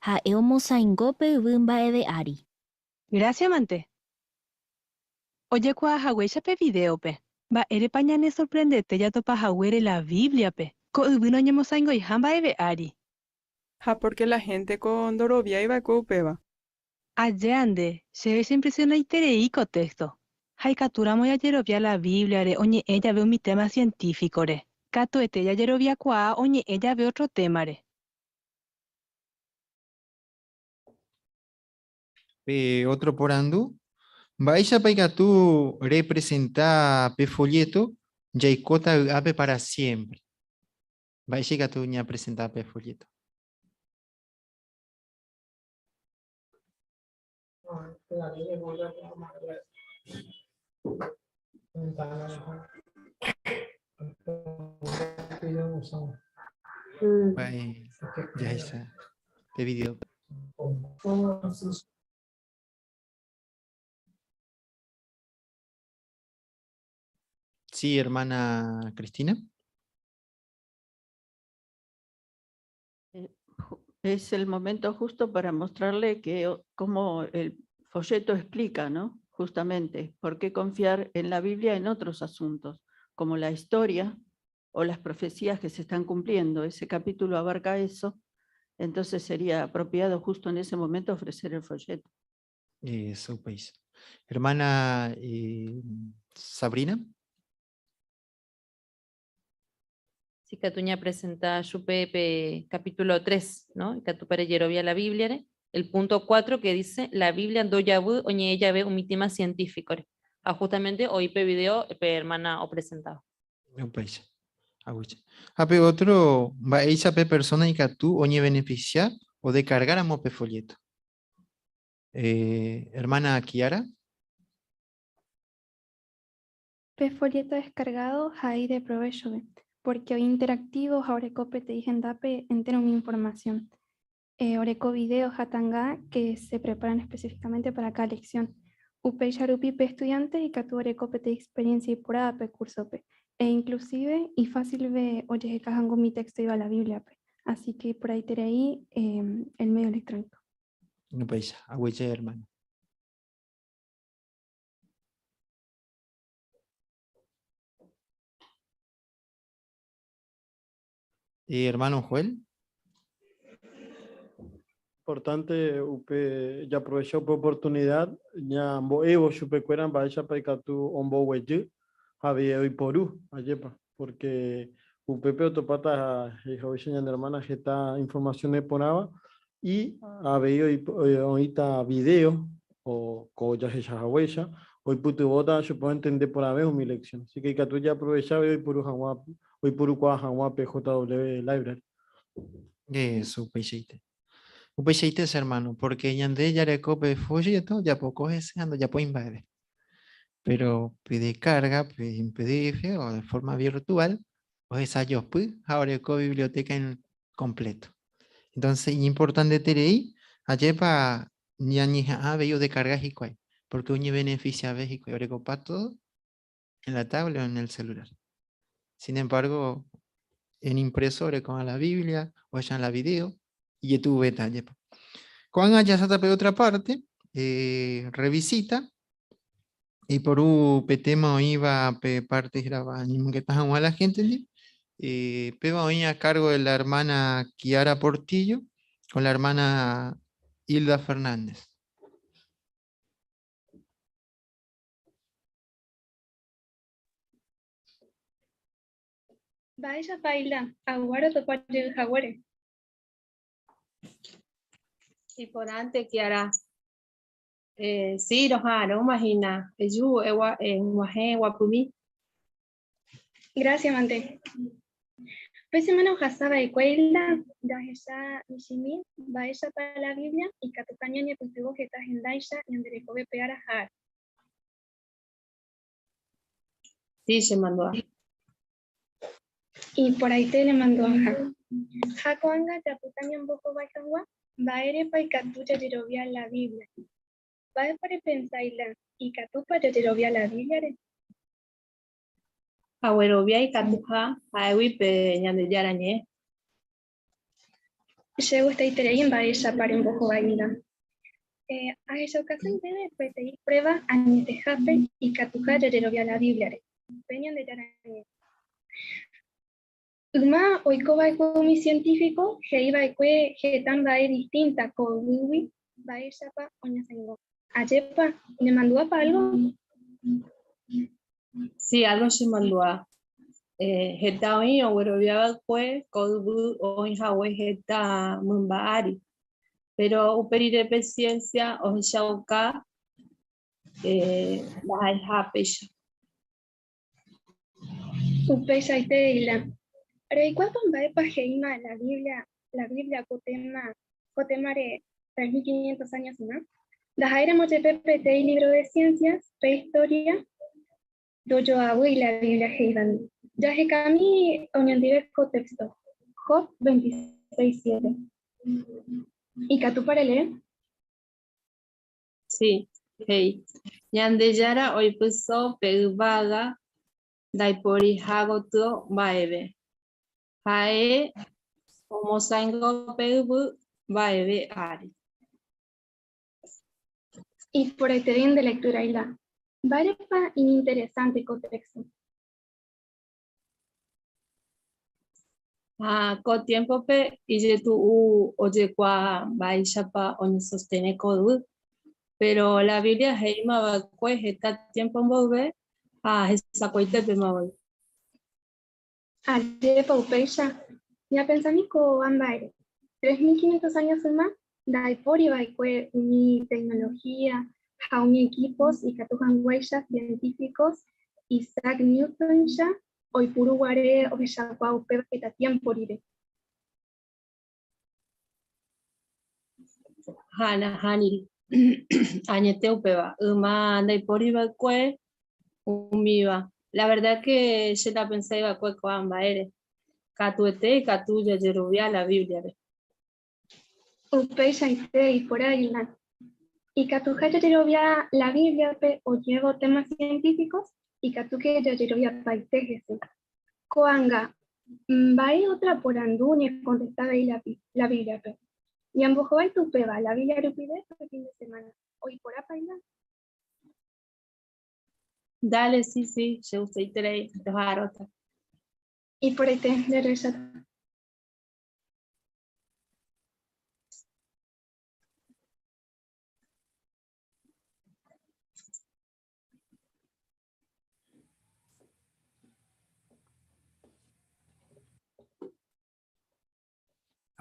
ha'e omosãingo pe yvy mba'eve ári. Grásia mante. Ojekuaa haguéicha pe vidéope, mba'érepa ñanesorprendete jatopa haguére la Bíbliape ko yvy noñemosãingoiha mba'eve ári? Ha pórke la hénte ko ndoroviái va'ekue upéva. Ajéa nde, chéve cheimpresionaiterei ko téxto. Ha ikatúramo jajerovia la Bíbliare oñe'ẽ jave umi téma sientífikore, katuete jajeroviakuaa oñe'ẽ jave ótro témare. Pe ótro porandu, Mba'éichapa ikatu representa pe folléto Jaikóta vy'ápe pára siémpre? Mba'éicha ikatu ñapresenta pe folléto? Mba'e jahecha pe video. Sí, hermana Cristina. Es el momento justo para mostrarle que cómo el folleto explica, ¿no? Justamente, por qué confiar en la Biblia en otros asuntos, como la historia o las profecías que se están cumpliendo. Ese capítulo abarca eso, entonces sería apropiado justo en ese momento ofrecer el folleto. Eso, pues. Hermana Sabrina. Si ikatu ñapresenta chupe pe capítulo 3, ¿no? Ikatu rejerovia la Biblia, el punto 4 que dice la Biblia ndojavýi oñe'ẽ jave umi tema científico. Ah, justamente hoy pe video pe hermana opresentaba. Upéicha. Aguyje. Ha pe otro, mba'éicha pe persona ikatu oñebeneficia odecargáramo pe folleto. Hermana Kiara. Pe folleto descargado ha'e ideprovechove, porque oĩ interactivo ha oreko peteĩ hendápe entero umi información. Oreko video ha ta'anga que se preparan específicamente para cada lección. Upéicha rupi pe estudiante ikatu oreko peteĩ experiencia iporãva pe curso-pe, e inclusive ifácilve ojeheka hag̃ua umi texto oĩva la Biblia-pe. Así que iporãiterei el medio electrónico. Upéicha, aguyje hermana. Hermano Joel. Importante upe jaaprovecha upe oportunidad ñambo'évo chupekuéra mba'éichapa ikatu omboguejy ha avei oiporu, ajépa, porque upépe otopáta he'ihaguéicha ñane hermana heta información neporãva y avei oĩta video o ko jahechahaguéicha oipytyvõta chupe oentende porãve umi lección. Así que ikatu jaaprovecha avei oiporu hag̃ua oiporukuaa hag̃ua pe JW Library. Eso, upeichaite. Upeichaite che hermano, porque ñande jareko pe folleto ojapoko hese ha ndojapói mba'eve. Pero pe descarga, pe en PDF o de forma virtual, ohesajopy ha oreko biblioteca en completo. Entonces, iñimportanteterei, ajépa ñañeha'ã avei odecarga hikuái, porque oñebeneficiave hikuái, orekopa todo en la tablet o en el celular. Sin embargo, en impreso orekóva la Biblia, ohecha la video, ijetu'uvéta ajépa. Ko'ág̃a jaháta pe otra parte, eh, revisita, eiporu pe tema oĩva pe parte hérava añemongeta hag̃ua la gente-ndi, eh, péva oĩ a cargo de la hermana Kiara Portillo con la hermana Hilda Fernández. Mba'éichapa Hilda, aguara rotopa jey haguére? Iporãnte Kiara. Eh, sí, roha'arõma hína. Eju eg̃uahẽ guapymi. Gracias, mante. Pe semana ohasa va'ekue Hilda, jahecha michĩmi mba'éichapa la Biblia ikatuha ñañepytyvõ heta hendáicha ñande rekovépe ára ha ára. Sí, che mandu'a. Iporãite ne mandu'aha. Ha ko'ág̃a japyta ñambohovái hag̃ua mba'érepa ikatu jajerovia la Biblia. Mba'épa repensa Hilda, ikatúpa jajerovia la Bíbliare? Aguerovia ikatuha ha'égui pe Ñandejára Ñe'ẽ. Che gustaiterei mba'éichapa rembohovái Hilda. Eh, ahechaukase ndéve peteĩ prueba añetehápe ikatuha jajerovia la Bíbliare, pe Ñandejára Ñe'ẽ. Yma oiko va'ekue umi científico he'i va'ekue heta mba'e distinta ko yvýgui mba'éichapa oñasãingo. Ajépa, nemandu'ápa algo? Sí, algo chemandu'a. Eh, heta oĩ oguerovia va'ekue ko yvy oĩ hague heta mymba ári. Péro upe rire pe ciencia ohechauka eh, ndaha'eiha péicha. Upeichaite Hilda. Reikuaápa mba'épa he'íma la Biblia, la Biblia ko tema, ko témare 3500 años yma? Ndaha'éiramo jepe peteĩ libro de ciencias, pe historia ndojoavýi la Biblia he'ívandi. Jahekami oñondive ko texto, Job 26, 7. Ikatúpa relee? Sí, he'i. Ñandejára oipyso pe yvága ndaiporiha gotyo mba'eve. Ha'e omosãingo pe yvy mba'eve ári. Iporãiterei nde lectura, Hilda. Mba'érepa iñinteresante ko texto? Ha ko tiémpope ijetu'u ojekuaa mba'éichapa oñesostene ko yvy. Péro la Biblia he'íma va'ekue heta tiémpo mboyve ha hesakuaitépema voi. Ajépa upéicha, ñapensami ko'ã mba'ére. 3500 años yma ndaipóri va'ekue umi tecnología ha umi equipos ikatu hag̃uáicha científicos Isaac Newton-cha oipuru guare ohechakuaa upéva heta tiempo rire. Ha nahániri. Añete upéva. Yma ndaipóri va'ekue umíva. La verdad que che napensái va'ekue ko'ã mba'ére. Katuete ikatu jajerovia la Bíbliare. Upeichaite iporã Hilda. Ikatuha jajerovia la Bíbliape oje'évo temas científicos, ikatúke jajeroviapaite hese. Ko'ág̃a, mba'e ótra porandu oñekontesta avei la Bíbliape? Ñambohováita upéva la Biblia rupive pe fin de semana. Oĩ porãpa Hilda? Dale, sí, sí, chegustaiterei, roha'arõta. Iporãite, nde rehecháta.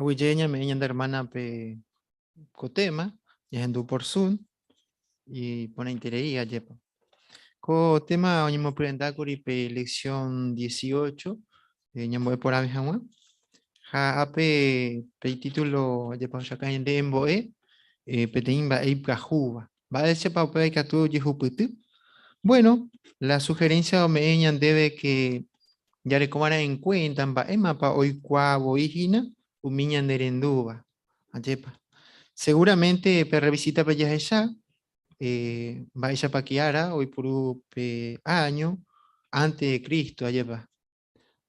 Aguyje ñame'ẽ ñande hermana-pe ko tema, ñahendu por Zoom, iporãiterei ajépa. Ko tema oñemopyrendákuri pe lección 18, ñambo'e porãve hag̃ua. Ha ápe pe itítulo ajépa ohechauka ñande embo'e peteĩ mba'e ipyahúva. Mba'éichapa upéva ikatu ojehupyty? Bueno, la sugerencia ome'ẽ ñandéve que jarekova'erã en cuenta mba'émapa oikuaa voi hína umi ñanerendúva. Ajépa. Seguramente pe revisita-pe jahecha mba'éichapa Kiara oipuru pe año antes de Cristo, ajépa.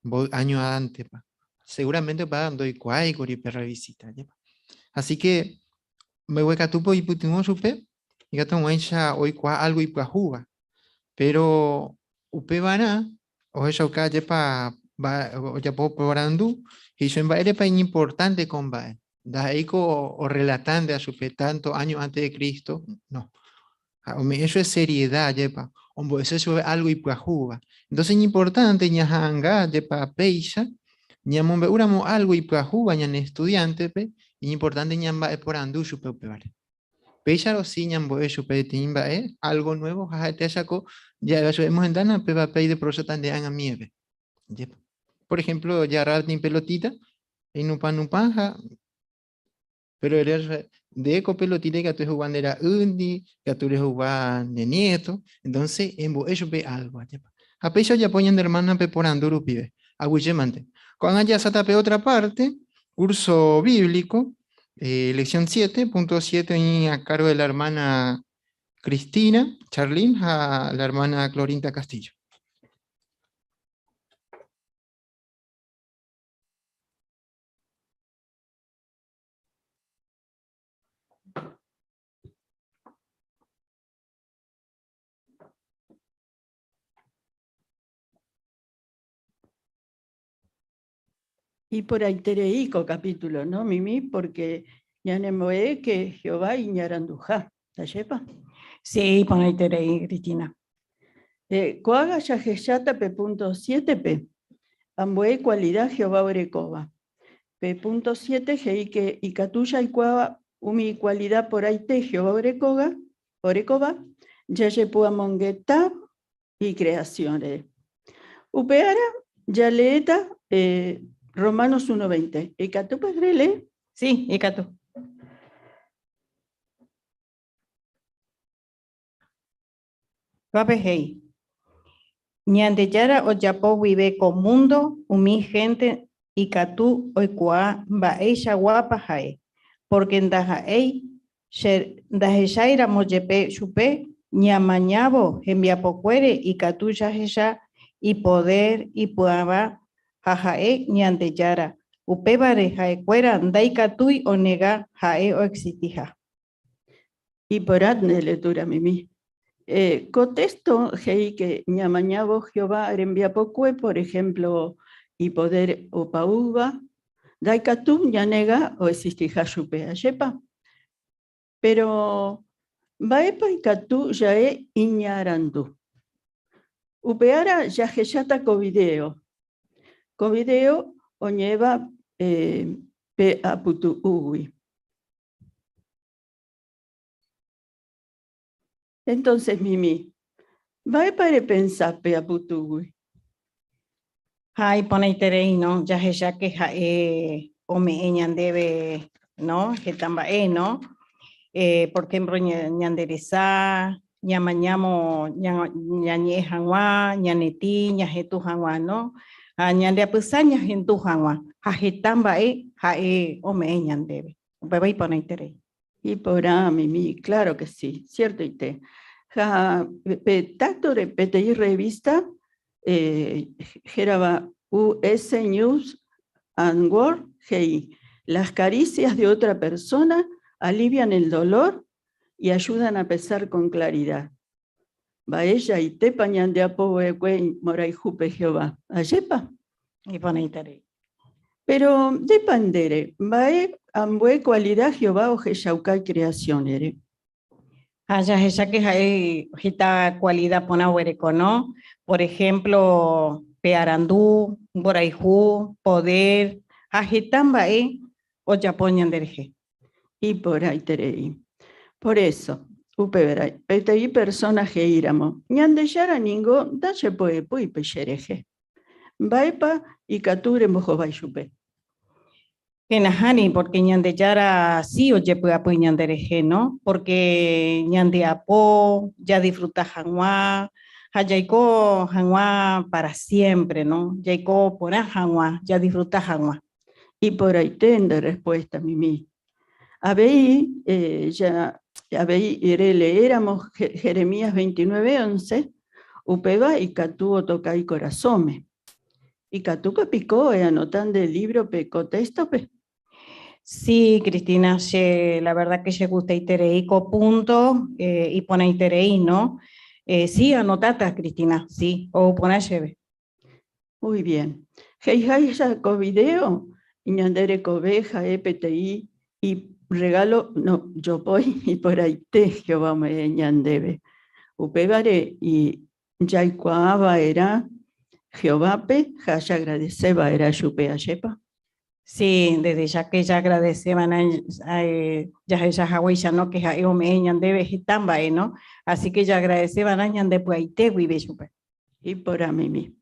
Mboy año antes-pa. Seguramente upéva ndoikuaáikuri pe revisita, ajépa. Así que mbeguekatúpe oipytyvõ chupe ikatu hag̃uáicha oikuaa algo ipyahúva. Pero upevarã ohechauka ajépa ojapo porandu, he'i chupe mba'érepa iñimportánte ko mba'e. Ndaha'éiko orrelatánte chupe tanto año antes de Cristo, no. Ha ome'ẽ chupe seriedad ajépa, ombo'ese chupe algo ipyahúva. Entonces iñimportánte ñaha'anga ajépa péicha, ñamombe'úramo algo ipyahúva ñane estudiántepe, iñimportánte ñamba'eporandu chupe upévare. Péicharõ si ñambo'e chupe peteĩ mba'e, algo nuevo, ha ha'ete achako ja'éva chupe emohendána péva pe ideprochóta nde ág̃amiépe. Ajépa. Por ejemplo, jarra peteĩ pelotita, einupã nupã ha pero ere chupe, nde ko pelotita ikatu rehugua nde ra'ýndi, ikatu rehugua nde nieto, entonces embo'e chupe algo, ajépa. Ha péicha ojapo ñande hermana pe porandu rupive, aguyjémante. Ko'ág̃a jaháta pe otra parte, curso bíblico, lección 7.7 oĩ a cargo de la hermana Cristina Charlín ha la hermana Clorinda Castillo. Iporãiterei ko capítulo, no, Mimi? Porque ñanembo'e que Jehová iñaranduha. Ndajépa? Sí, iporãiterei, Cristina. Ko'ág̃a jahecháta pe punto 7-pe ambue cualidad Jehová orekóva. Pe punto 7 he'i que ikatu jaikuaa umi cualidad porãite Jehová orekóva, orekóva jajepu'amongeta icreación-re. Upe ára jaleéta Romanos 1:20. Ikatúpa relee? Sí, ikatu. Upévape he'i, Ñandejára ojapo guive ko múndo umi hénte ikatu oikuaa mba'eichaguápa ha'e, pórke ndaha'éi Che ndahecháiramo jepe chupe, ñamañávo hembiapokuére ikatu jahecha ipodér ipy'ava ha ha'e Ñandejára, upévare ha'ekuéra ndaikatúi onega ha'e oexistiha. Iporã nde lectura mimi. Ko téxto he'i ke ñamañávo Jehová rembiapokue, por ehémplo ipodér opa'ũva, Ndaikatu ñanega oexistiha chupe, ajépa? Péro mba'épa ikatu ja'e iñarandu? Upe ára jahecháta ko vidéo. Ko vidéo oñe'ẽva pe apytu'ũgui. Entonces, Mimi, mba'épa repensa pe apytúgui? Ha iporãiterei, no? Jahecháke ha'e ome'ẽ ñandéve, no? Heta mba'e, no? Eh, por ejemplo, ñande resa, ñamañámo ñañe'ẽ hag̃ua, ñanetĩ, ñahetũ hag̃ua, no? Ha ñande apysa ñahendu hag̃ua, ha heta mba'e ha'e ome'ẽ ñandéve. Upéva iporãiterei. Iporã, Mimi, claro que sí, ciertoite. Ha pe táctore peteĩ revista hérava US News and World he'i, Las caricias de otra persona alivian el dolor y ayudan a pensar con claridad. Mba'eichaitépa ñandeapo va'ekue mborayhúpe Jehová? Ajépa? Iporãiterei. Péro ndépa ndére, mba'e ambue kualida Jehová ohechauka ikreasiónre? Ha jahecháke ha'e heta kualida porã oguereko, no? Por ehémplo, pe arandu, mborayhu, podér ha heta mba'e. ojapo ñanderehe. Iporãiterei. Por eso, upévare, peteĩ persona he'íramo, Ñandejára ningo ndachepoepýi pe cherehe. Mba'épa ikatu rembohovái chupe? Que nahániri, porque Ñandejára sí ojepy'apy ñanderehe, no? Porque ñandeapo, jadisfruta hag̃ua, ha jaiko hag̃ua para siempre, no? Jaiko porã hag̃ua, jadisfruta hag̃ua. Iporãite nde respuesta, Mimi. Avei, eh, ja, avei releéramo Jeremías 29:11, upéva ikatu otoka ikorasõme. Ikatúpa piko eanota nde libro-pe ko texto-pe? Sí, Cristina, che, la verdad que che gustaiterei ko punto, eh, iporãiterei, no? Eh, sí, anotata, Cristina, sí, ou porã chéve. Muy bien. He'iháicha ko video, ñande rekove ha'e peteĩ regalo no, jopói iporãite Jehová ome'ẽ ñandéve. Upévare jaikuaava'erã Jehovápe ha jaagradeceva'erã chupe, ajépa? Sí, desde ya que ya agradeceban jahecha haguéicha, no? Que ha'e ome'ẽ ñandéve heta mba'e, no? Así que ya agradecevan ñande py'aite guive chupe. Iporã Mimi.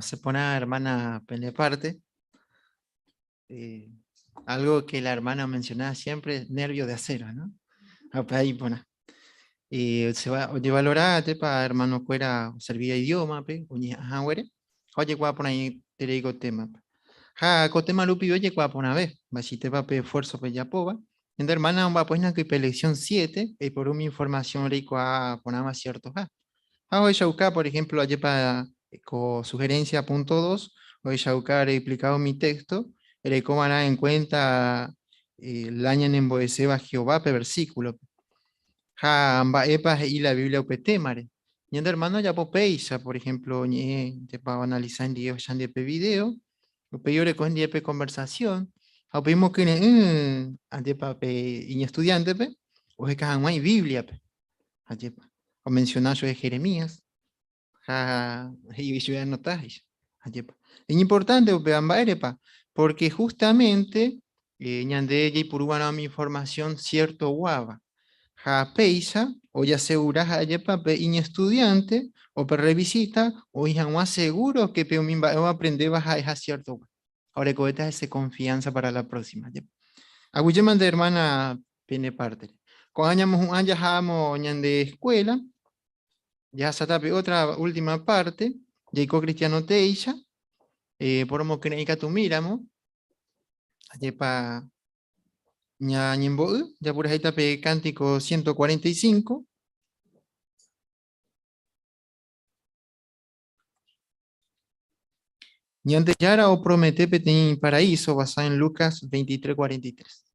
Se pone hermana Peneparte. Eh, algo que la hermana mencionaba siempre, nervio de acero, ¿no? Ahí pone. Eh, se va, oye, valorate pa hermano fuera servía idioma, pe, oye, ajá, güere. Oye, cuá por ahí te digo tema. Ja, ko tema lupi, oye, cuá por una vez. Basite pa pe esfuerzo pe ya poba. Enda hermana, va pues na que lección 7, y por una información rico a por más cierto, ja. Ja, hoy shauka, por ejemplo, ayer pa con sugerencia punto 2, hoy shauka he explicado mi texto, el cómo hará en cuenta el año en Jehová pe versículo. Ja, amba epa y la Biblia upetemare. Y hermano ya popeisa, por ejemplo, ñe, te pa analizar en día de pe video, o pe yore con día pe conversación, o pe mo que ne, ande pa pe y estudiante pe, o es que hay Biblia pe. Ayepa. O mencionar yo de Jeremías. Ja, y yo anotar, ayepa. Es importante o pe amba erepa, porque justamente ñande yaipuruana mi información cierto guava. Ja peisa, o ya asegura ayepa pe iñ estudiante, o pe revisita, o hija seguro que pe umimba o aprende baja es cierto. Ahora coeta esa confianza para la próxima. Aguye mande hermana pene parte. Cuando añamos un año jamo ñande escuela, ya satape otra última parte, llegó Cristiano Teixa, por mo que tu miramo, ayepa ña ñembo, ya por ahí tape cántico 145. Ñandejara o promete peteĩ paraíso basado en Lucas 23:43.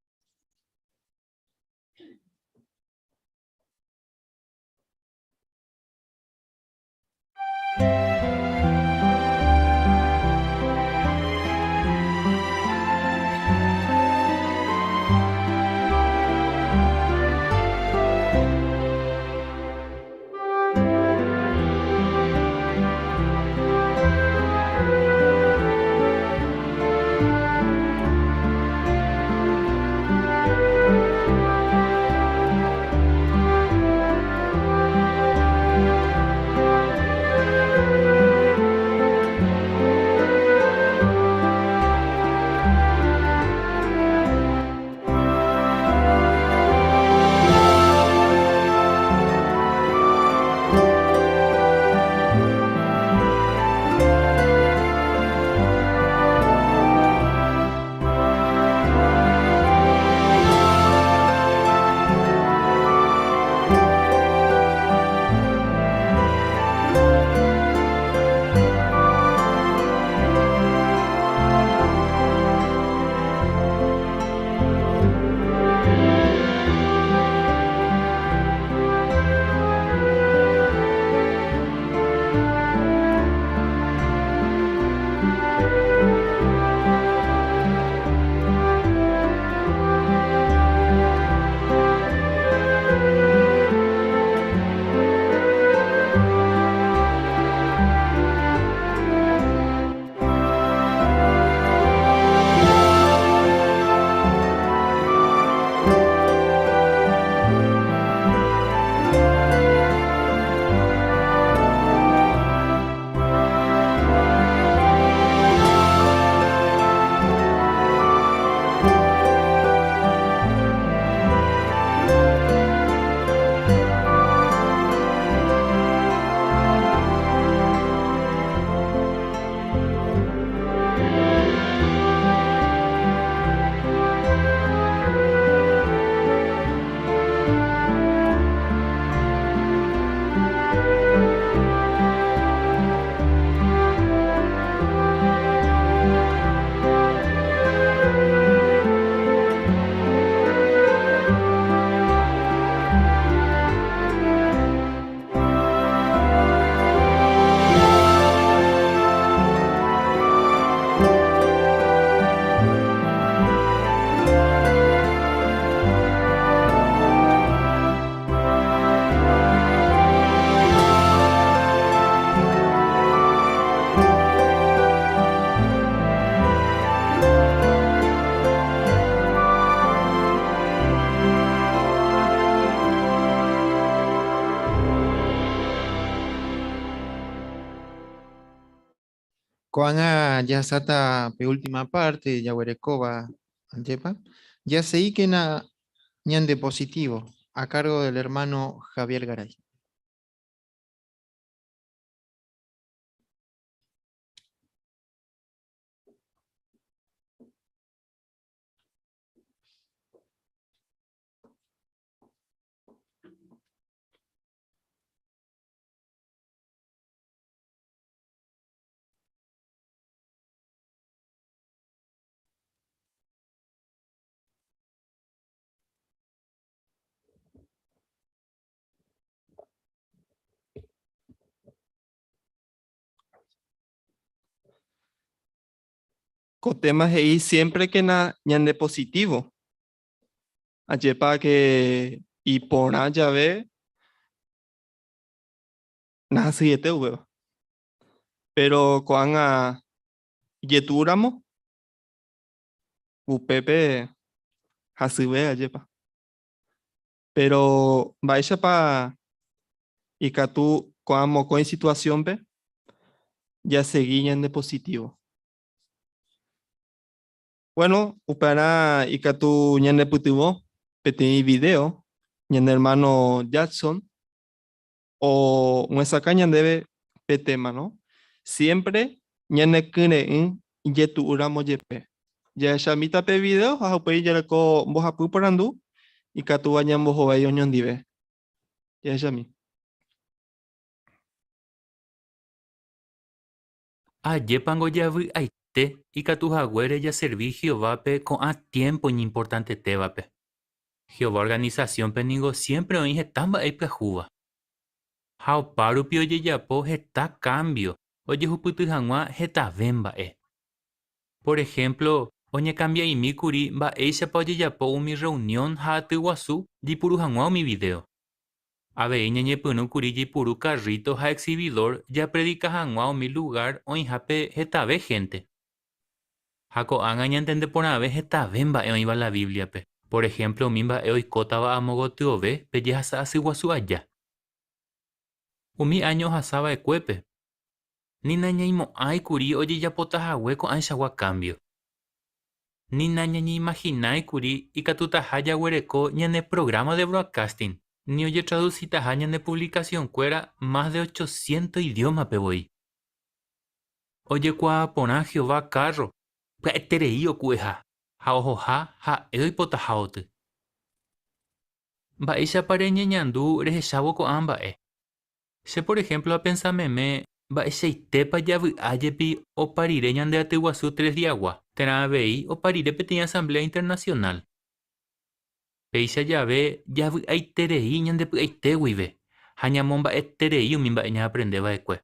Ko'ág̃a jahasáta pe última parte jaguerekóva, ajépa? Jaseíkena ñande positivo, a cargo del hermano Javier Garay. Ko tema he'i siempre que na ñande positivo. Ajépa que iporã jave nahasyiete upéva. Pero ko'ág̃a ijetu'úramo, upépe hasyve ajépa. Pero mba'éichapa ikatu ko'ã mokõi situación-pe jasegi ñande positivo? Bueno, upearã ikatu ñanepytyvõ peteĩ video ñane hermano Jackson omyesakã ñandéve pe tema, no? Siempre ñanekyre'ỹ ijetu'úramo jepe. Jahechamíta pe video ha upéi jareko mbohapy porandu ikatúva ñambohovái oñondive. Jahechami. Ajépango javy'aite ikatu haguére jaservi Jehovápe ko'ã tiémpo iñimportantetévape. Jehová organisasiónpe ningo siémpre oĩ heta mba'e ipyahúva. Ha opárupi ojejapo heta kámbio ojehupyty hag̃ua hetave mba'e. Por ehémplo, oñekambia'imi kuri mba'éichapa ojejapo umi rreunión ha aty guasu jaipuru hag̃ua umi vidéo. Avei ñañepyrũ kuri jaipuru karríto ha exividór japredika hag̃ua umi lugár oĩhápe hetave hénte. Ha ko'ág̃a ñantende porãve hetave mba'e oĩva la Bíbliape, por ehémplo umi mba'e oikótava amo gotyove pe jehasa asy guasu aja. Umi áño ohasa va'ekuépe, ni nañaimo'ãi kuri ojejapota hague ko'ãichagua kámbio. Ni nañañeimahinái kuri ikatutaha jaguereko ñane prográma de broadcasting, ni ojetradusitaha ñane puvlikasionkuéra mas de ochocientos idiómape voi. Ojekuaa porã Jehová kárro pya'eterei oku'eha ha ohoha ha'e oipotaha oty. Mba'éichapa reñeñandu rehechávo ko'ã mba'e? Che por ehémplo apensa meme mba'eichaitépa javy'a jepi opa rire ñande aty guasu tres diagua, térã avei opa rire peteĩ asamblea internacional. Péicha jave javy'aiterei ñande py'aite guive ha ñamomba'eterei umi mba'e ñaaprende va'ekue.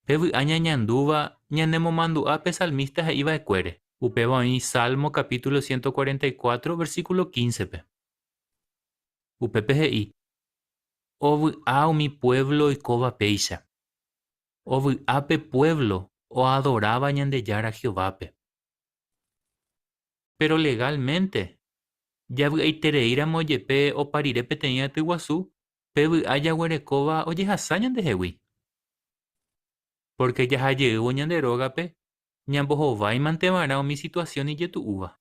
Pe vy'a ñañandúva ñanemomandu'a pe salmísta he'i va'ekuére, upéva oĩ Salmo capítulo 144 versículo 15-pe. Upépe he'i, Ovy'a umi puévlo oikóva péicha. Ovy'a pe puévlo oadoráva Ñandejára Jehovápe. Péro legálmente, javy'aitereíramo jepe opa rire peteĩ aty guasu, pe vy'a jaguerekóva ojehasa ñandehegui. Pórke jaha jeývo ñande rógape, ñambohováimante va'erã umi situasión ijetu'úva.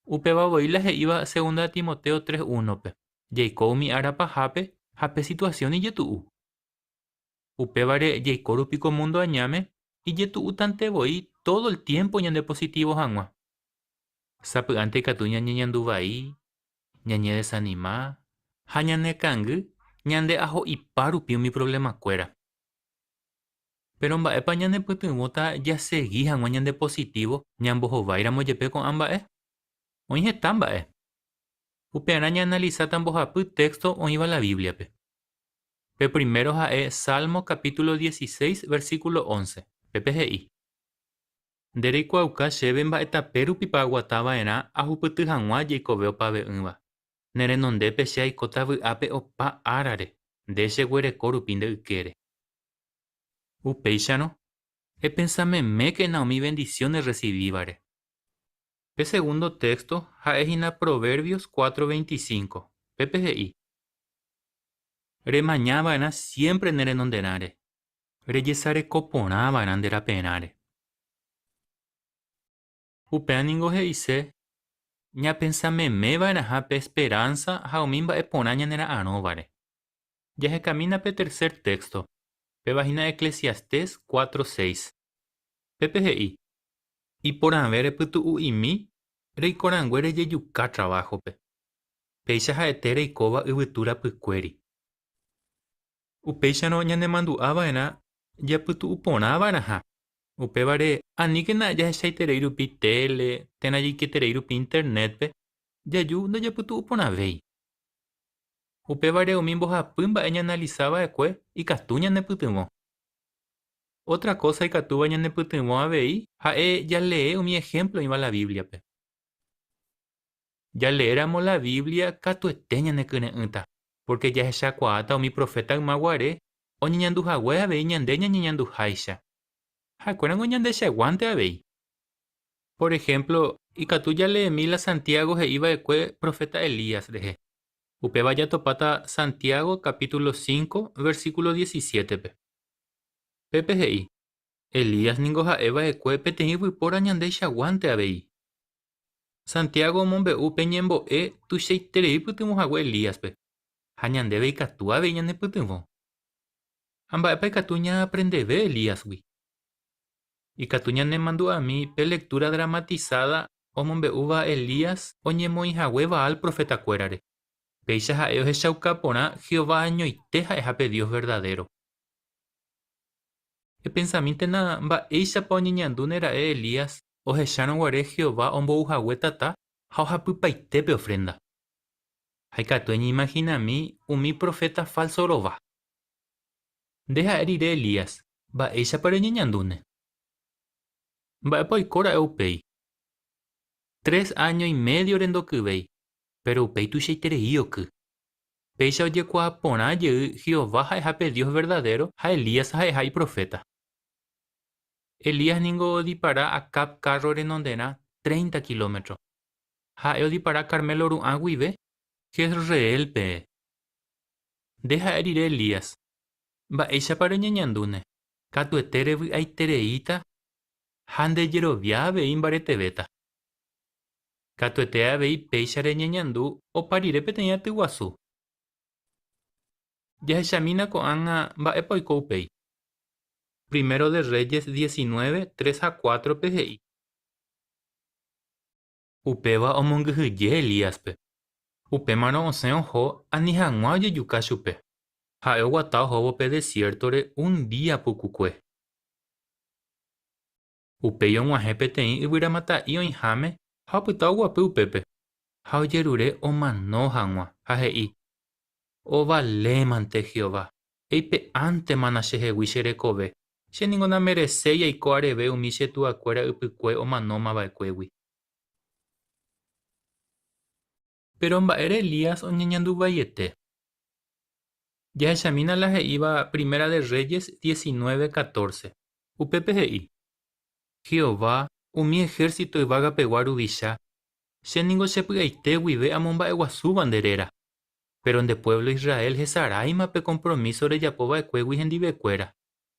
Upéva voi la he'íva Segunda Timoteo 3:1-pe, Jaiko umi ára pahápe ha pe situasión ijetu'u. Upévare jaiko rupi ko múndo añáme, ijetu'útante voi tódo el tiémpo ñandepositívo hag̃ua. Sapy'ánte ikatu ñañeñandu vai, ñañedesanima ha ñanekangy ñandeaho'ipa rupi umi provlemakuéra. Péro mba'épa ñanepytyvõta jasegi hag̃ua ñandepositívo ñambohováiramo jepe ko'ã mba'e? Oĩ heta mba'e. Upearã ñaanalisáta mbohapy téxto oĩva la Bíbliape. Pe primero ha'e Salmo kapítulo dieciséis versíkulo once, pépe he'i, Nde reikuaauka chéve mba'e tape rupipa aguata va'erã ahupyty hag̃ua jeikove opave'ỹva. Ne renondépe che aikóta vy'ápe opa árare, nde cheguereko rupi nde ykére. Upéicharõ, epensa memékena umi vendisión erresivívare. Pe segundo téxto ha'e hína Proverbios 4:25, pépe he'i, Remaña va'erã siémpre ne renonderãre, rejesareko porã va'erã nde raperãre. Upéva ningo he'ise ñapensa meme va'erãha pe esperánsa ha umi mba'e porã ñanera'arõvare. Jahekamína pe tercer téxto, péva hína Eclesiastés 4:6. Pépe he'i, Iporãve repytu'u'imi reikorangue rejejuka traváhope. Péicha ha'ete reikóva yvytu rapykuéri. Upéicharõ ñanemandu'a va'erã japytu'u porã va'erãha. Upévare, aníkena jahechaiterei rupi téle térã jaiketerei rupi Internétpe, jaju ndajapytu'u porãvéi. Upévare umi mbohapy mba'e ñaanalisa va'ekue ikatu ñanepytyvõ. Ótra kósa ikatúva ñanepytyvõ avei ha'e jalee umi ehémplo oĩva la Bíbliape. Jaleéramo la Biblia katuete ñanekyre'ỹta, pórke jahechakuaáta umi proféta yma guare oñeñandu hague avei ñande ñañeñanduháicha. Ha'ekuérango ñandechaguánte avei. Por ehémplo, ikatu jaleemi la Santiago he'i va'ekue proféta Elías rehe. Upéva jatopáta Santiago capítulo 5, versíkulo 17-pe. Pépe he'i, Elías ningo ha'e va'ekue peteĩ yvypóra ñandeichaguánte avei. Santiago omombe'u pe ñembo'e tuichaiterei pytyvõ hague Elíaspe, ha ñandéve ikatu avei ñanepytyvõ. Ha mba'épa ikatu ñaaprendeve Elíasgui? Ikatu ñanemandu'ami pe lectura dramatizada omombe'úva Elías oñemoĩ hague Baal profetakuérare. Péicha ha'e ohechauka porã Jehová añoite ha'eha pe Dios verdadéro. Epensamíntena mba'éichapa oñeñandúne ra'e Elías ohechárõ guare Jehová ombou hague tata ha ohapypaite pe ofrénda. Ha ikatu eñeimahinami umi proféta fálso rova. Nde ha'e rire Elías, mba'éichapa reñeñandúne? Mba'épa oiko ra'e upéi? Tres áño imédiore ndokyvéi, péro upéi tuichaiterei oky. Péicha ojekuaa porã jey Jehová ha'eha pe Dios verdadéro ha Elías ha'eha iproféta. Elías ningo odipara Acab kárro renonderã treinta kilómetro. Ha'e odipara Carmelo ru'ã guive Jezreélpe. Nde ha'e rire Elías, mba'éichapa reñeñandúne? Katuete revy'aitereíta ha ndejerovia avei mbaretevéta. Katuete avei péicha reñeñandu opa rire peteĩ aty guasu. Jahechamína ko'ág̃a mba'épa oiko upéi. Primero de Reyes 19, 3 ha 4-pe he'i. Upéva omongyhyje Elíaspe. Upémarõ osẽ oho ani hag̃ua ojejuka chupe. Ha'e oguata ohóvo pe desiértore un día pukukue. Upéi og̃uahẽ peteĩ yvyramata'i oĩháme ha opyta oguapy upépe, ha ojerure omano hag̃ua, ha he'i, Ovalémante Jehová, eipe'ántemana chehegui che rekove, che ningo namereséi aiko areve umi che tuakuéra ypykue omanóma va'ekuégui. Péro mba'ére Elías oñeñandu vaiete? Jahechamína la he'íva Primera de Reyes 19, 14. Upépe he'i, Jehová, umi ehérsito yvagapegua ruvicha, che ningo che py'aite guive amomba'eguasúva nde réra. Péro nde puévlo Israel hesaráima pe kompromíso rejapo va'ekuégui hendivekuéra.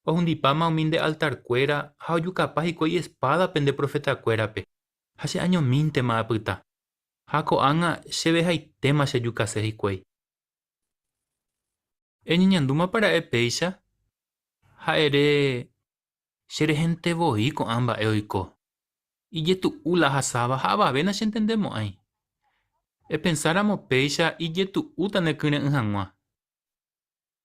Ohundipáma umi nde altarkuéra ha ojukapa hikuái espádape nde profetakuérape, ha che añomíntema apyta. Ha ko'ág̃a chevehaitéma chejukase hikuái. Eñeñandúmapa ra'e péicha? Ha ere, Cherehente voi ko'ã mba'e oiko. Ijetu'u la ahasáva ha avave nachentendemo'ãi. Epensáramo péicha ijetu'úta nekyre'ỹ hag̃ua.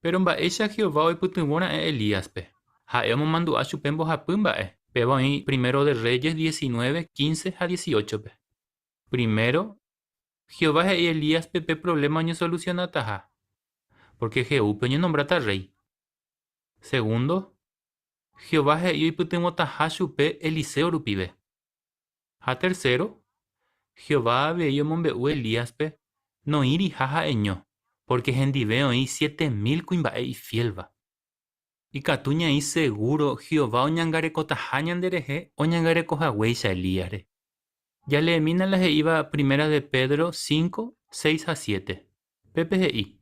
Péro mba'éicha Jehová oipytyvõ ra'e Elíaspe? Ha'e omomandu'a chupe mbohapy mba'e, péva oĩ Primero de Reyes 19, 15 ha 18-pe. Primero, Jehová he'i Elíaspe pe provléma oñesolusionataha, pórke Jehúpe oñenombráta rréi. Segundo, Jehová he'i oipytyvõtaha chupe Eliseo rupive. Ha tercero, Jehová avei omombe'u Elíaspe noĩriha ha'eño, pórke hendive oĩ 7000 kuimba'e ifiélva. Ikatu ñaĩ segúro Jehová oñangarekotaha ñanderehe oñangarekohaguéicha Elíasre. Jaleemína la he'íva Primera de Pedro 5, 6 ha 7. Pépe he'i,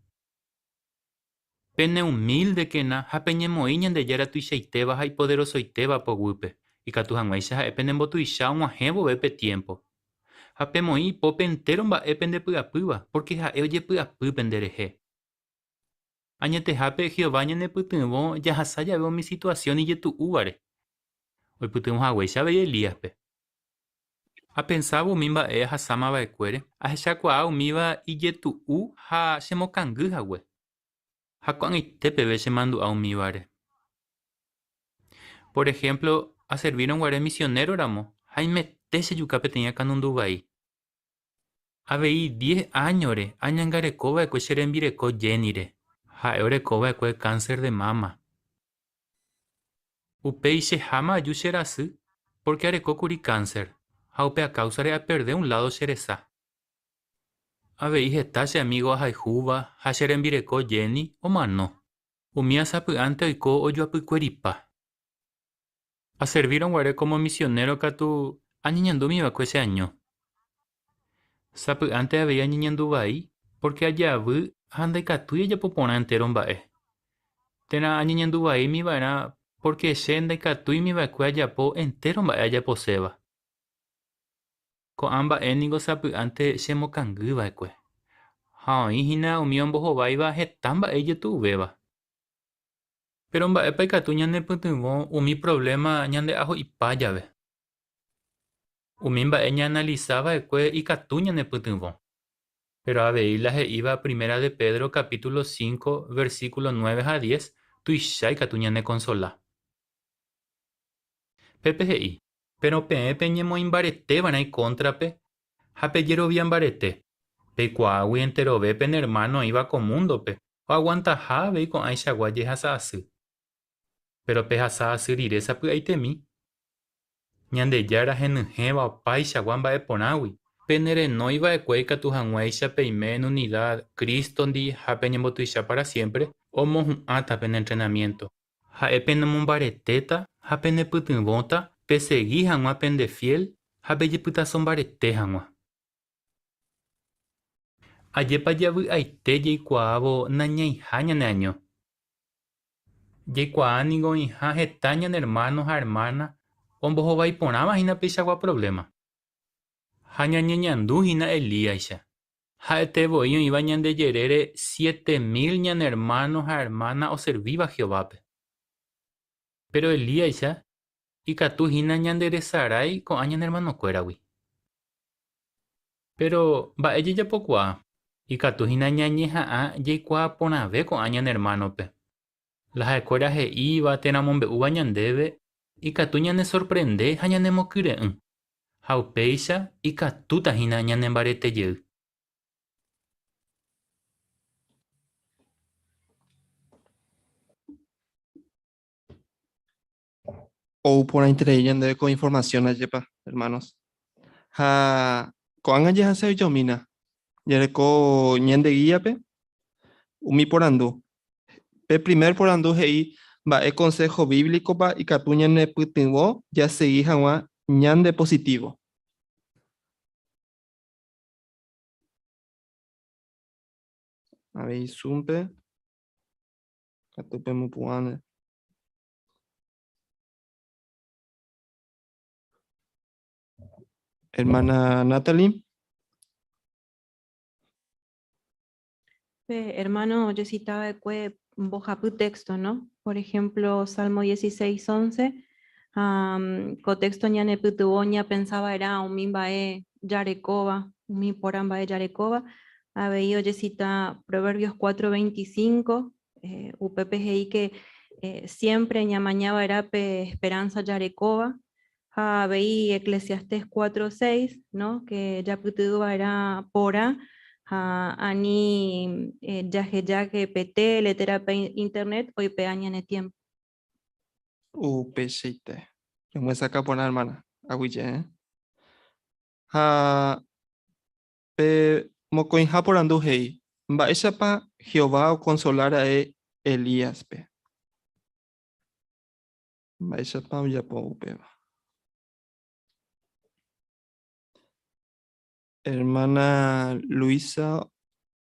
Peneumíldekena ha peñemoĩ Ñandejára tuichaitéva ha ipoderosoitéva poguýpe, ikatu hag̃uáicha ha'e penembotuicha og̃uahẽ vove pe tiémpo. Ha pemoĩ ipópe entéro mba'e pendepy'apýva, pórke ha'e ojepy'apy penderehe. Añetehápe Jehová ñanepytyvõ jahasa jave umi situasión ijetu'úvare, oipytyvõ haguéicha avei Elíaspe. Apensávo umi mba'e ahasáma va'ekuére, ahechakuaa umíva ijetu'u ha chemokangy hague. Ha ko'ag̃aite peve chemandu'a umívare. Por ehémplo, aservírõ guare misionéroramo, haimete chejuka peteĩ akãnundu vai. Avei diez áñore añangareko va'ekue che rembireko Jenny-re, ha'e oreko va'ekue kánser de máma. Upéi cheháma aju che rasy pórke areko kuri kánser ha upe akáusare aperde un ládo che resa. Avei heta che amígo ahayhúva ha che rembireko Jenny omano. Umíva sapy'ánte oiko ojoapykueripa. Aservírõ guare kómo misionéro katu añeñandúmi va'ekue che año. Sapy'ánte avei añeñandu vai pórke ajavy ha ndaikatúi ajapo porã entéro mba'e. Térã añeñandu vaími va'erã pórke che ndaikatúimi va'ekue ajapo entéro mba'e ajaposéva. Ko'ã mba'e ningo sapy'ánte chemokangy va'ekue. Ha oĩ hína umi ombohováiva heta mba'e ijetu'uvéva. Péro mba'épa ikatu ñanepytyvõ umi provléma ñande'aho'ipa jave? Umi mba'e ñaanalisa va'ekue ikatu ñanepytyvõ. Péro avei la he'íva Primera de Pedro capítulo 5, versículo 9 ha 10 tuicha ikatu ñanekonsola. Pépe he'i, Péro peẽ peñemoĩmbareteva'erã ikóntrape ha pejerovia mbarete, peikuaágui enterove pene ermáno oĩva ko múndope oaguantaha avei ko'ãichagua jehasa asy. Péro pehasa asy rire sapy'aitemi, Ñandejára henyhẽva opaichagua mba'e porãgui, penerenói va'ekue ikatu hag̃uáicha peime en unidad Crístondi ha peñembotuicha pára siémpre, omohu'ãta pene entrenamiénto. Ha'e penemombaretéta ha penepytyvõta pesegi hag̃ua pendefiél ha pejepytaso mbarete hag̃ua. Ajépa javy'aite jaikuaávo nañaiha ñaneaño. Jaikuaa ningo oĩha heta ñane ermáno ha ermána ombohovái porãva hína peichagua provléma. Ha ñañeñandu hína Elíaicha. Ha'ete voi oĩva ñande jerére 7000 ñane ermáno ha ermána oservíva Jehovápe. Péro Elíaicha ikatu hína ñanderesarái ko'ã ñane ermanokuéragui. Péro mba'e jajapokuaa? Ikatu hína ñañeha'ã jaikuaa porãve ko'ã ñane ermánope. La ha'ekuéra he'íva térã omombe'úva ñandéve ikatu ñanesorprende ha ñanemokyre'ỹ, ha upéicha ikatúta hína ñanembarete jey. Ou porãiterei ñandéve ko información ajépa, hermanos. Ha ko'ág̃a jahasa ijomína, jareko ñande guíape umi porandu. Pe primer porandu he'i mba'e consejo bíblico-pa ikatu ñanepytyvõ jasegi hag̃ua ñande positivo. Avei Zoom-pe katu pemopu'ãne. Hermana Natalie. Pe hermano ojesita va'ekue mbohapy texto, ¿no? Por ejemplo, Salmo 16, 11. Ha ko texto ñanepytyvõ ñapensa va'erã umi mba'e jarekóva, umi porã mba'e jarekóva. Avei ojesita Proverbios 4:25, upépe he'i que siempre ñamaña va'erã pe esperanza jarekóva. Ha avei Eclesiastés 4:6, no? Que japyty'y va'erã porã ha ani jaheja que pe tele térã pe internet oipe'a ñane tiempo. Upeichaite. Remyesakã porã hermana. Aguyje, eh? Ha pe mokõiha porandu he'i, Mba'éichapa Jehová okonsola ra'e Elíaspe? Mba'éichapa ojapo upéva? Hermana Luisa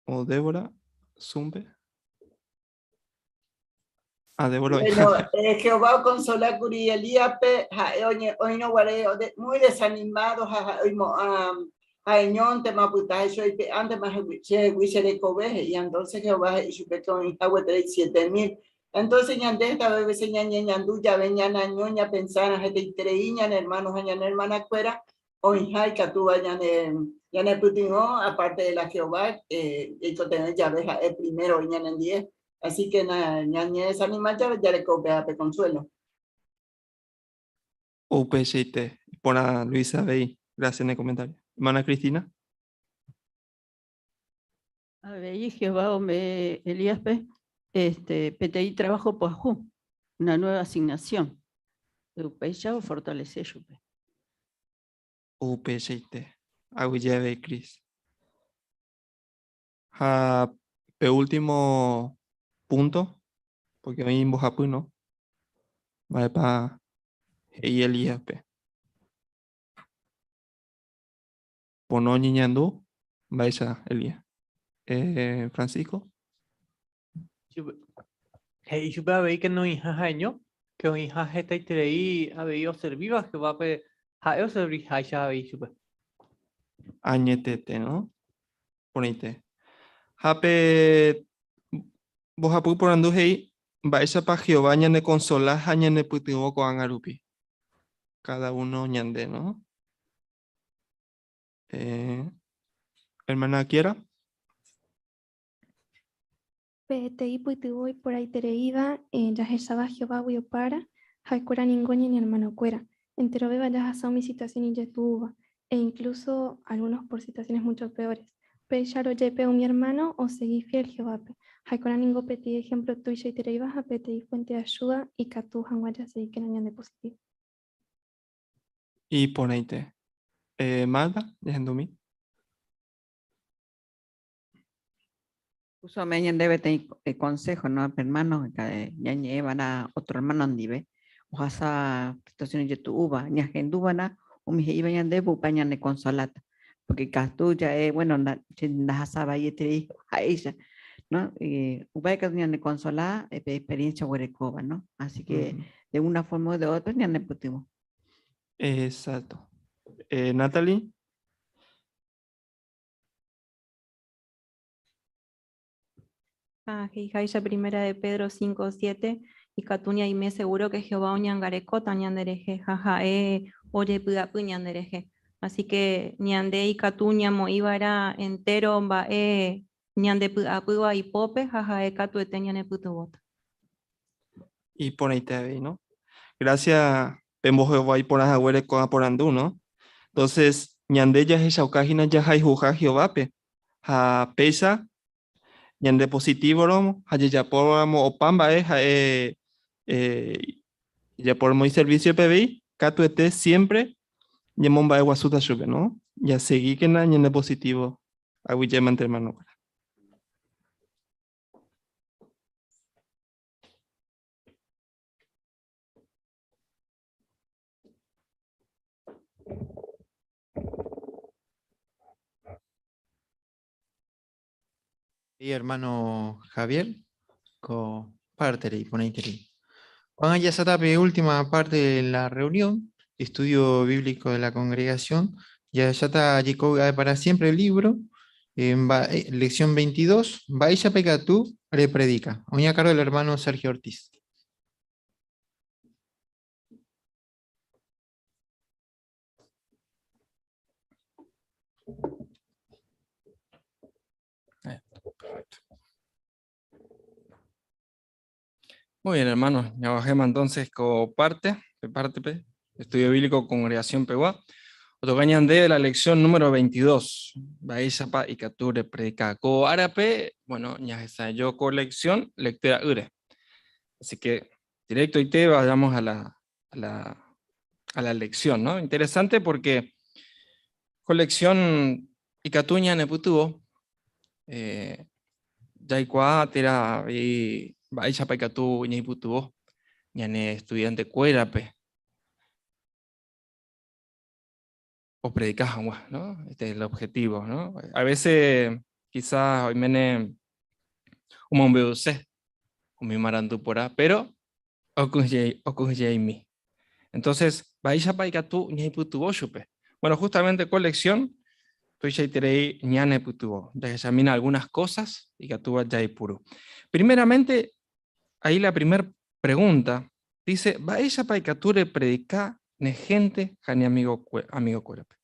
o Débora, Zumbe. Ah, Débora. Bueno, Jehová okonsola kuri Elíaspe, ha'e oĩrõ guare muy desanimado ha ha'e oimo'ã ha'eñóntema opyta he'i oipe'ántema chehegui che rekove, he'i. Entonces Jehová he'i chupe que oĩha gueteri 7000. Entonces ñande hetave veces ñañeñandu jave ñanaño ñapensárã hetaiterei ñane hermano ha ñane hermana-kuéra oĩha ikatúva ñane ñanepytyvõ aparte de la Jehová jaikotevẽ jave ha'e primero oĩ ñanendie. Así que ñañedesanima jave jareko upéva pe consuelo. Upeichaite. Iporã Luisa avei. Gracias ne comentario. Hermana Cristina. Avei Jehová ome'ẽ Elíaspe este, peteĩ trabajo pyahu, una nueva asignación. Upéicha ofortalece chupe. Upeichaite. Aguyje avei Cris. Ha pe último punto, porque oĩ mbohapy, no? Mba'épa he'i Elíaspe? Pono oñeñandu mba'éicha Elías. Eh, Francisco. He'i chupe avei ke noĩha ha'eño, ke oĩha hetaiterei avei oservíva Jehovápe ha'e oserviháicha avei chupe. Añetete, no? Porãite. Ha pe mbohapy porandu he'i mba'éichapa Jehová ñanekonsola ha ñanepytyvõ ko'ág̃a rupi. Cada uno ñande, no? Eh, hermana Kiera. Peteĩ pytyvõ iporãitereíva jahecháva Jehovágui opára, ha'ekuéra ningo ñane ermanokuéra. Enterovéva jahasa umi situasión ijetu'úva, e incluso algunos por situaciones mucho peores. Péicharõ jepe umi ermáno osegi fiel Jehovápe. Ha'ekuéra ningo peteĩ ehémplo tuichaitereíva ha peteĩ fuente de ayuda ikatu hag̃ua jasegíkena ñandepositívo. Iporãite. Eh, Magda, ñahendumi. Puso ome'ẽ ñandéve peteĩ eh, consejo, ¿no? Hermano, ñañe'ẽva'erã otro hermano ndive, ohasa situación ijetu'úva, ñahendúva'erã umi he'íva ñandéve upe ñaneconsoláta, porque ikatu ja'e, bueno, che ndahasavaieterei ha'éicha, ¿no? Eh, upéva ikatu ñaneconsola eh, pe experiencia oguerekóva, ¿no? Así que de una forma o de otra ñanepytyvõ. Exacto. Eh, Natalie. Ha he'iháicha Primera de Pedro 5, 7, ikatu ñaime seguro que Jehová oñangarekóta ñanderehe ha ha'e ojepy'apy ñanderehe. Así que ñande ikatu ñamoĩva'erã entero mba'e ñandepy'apýva ipópe ha ha'e katuete ñanepytyvõta. Iporãite avei, no? Gracias pembohovái porã haguére ko'ã porandu, no? Entonces, ñande jahechauka hína jahayhuha Jehovápe ha péicha ñande positivo-ramo ha jajapóramo opa mba'e ha'e eh, jajapóramo iservicio-pe avei, katuete siempre ñamomba'eguasúta chupe, no? Jasegíkena ñande positivo aguyjémante hermano-kuéra. Y hermano Javier, ko parte poneiteri. Juan ya pe última parte de la reunión, estudio bíblico de la congregación. Ya está para siempre el libro, en lección 22, Mba'éichapa ikatu repredika. Hoy a cargo del hermano Sergio Ortiz. Muy bien, hermanos, ñaguajéma entonces ko parte, pe parte pe, Estudio Bíblico Congregación Pegua. Otoka ñande la lección número 22, Mba'éichapa ikatu repredika. Ko árape, bueno, ñahesa'ỹijo ko lección, lectura ýre. Así que directo ite vayamos a la, a la, a la lección, ¿no? Interesante porque ko lección ikatu ñanepytyvõ eh, jaikuaa térã avei mba'éichapa ikatu ñaipytyvõ ñane estudiante-kuérape opredika hag̃ua, ¿no? Este es el objetivo, ¿no? A veces quizás oiméne omombe'use umi marandu porã, pero okyhyjeimi. Entonces, mba'éichapa ikatu ñaipytyvõ chupe? Bueno, justamente ko lección tuichaiterei ñanepytyvõ. Jahechamína algunas cosas ikatúva jaipuru. Primeramente, ahí la primer pregunta dice, mba'éichapa ikatu repredika ne gente ha ne amigokuérape?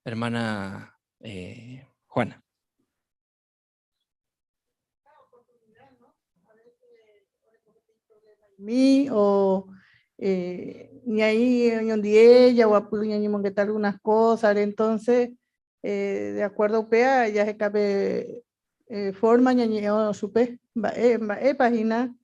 Hermana eh, Juana. Mi o eh, ñai oñondie jaguapy ñañemongeta algunas cosas, entonces eh, de acuerdo upéa jaheka pe eh, forma ñañe'ẽ chupe mba'e mba'épa hína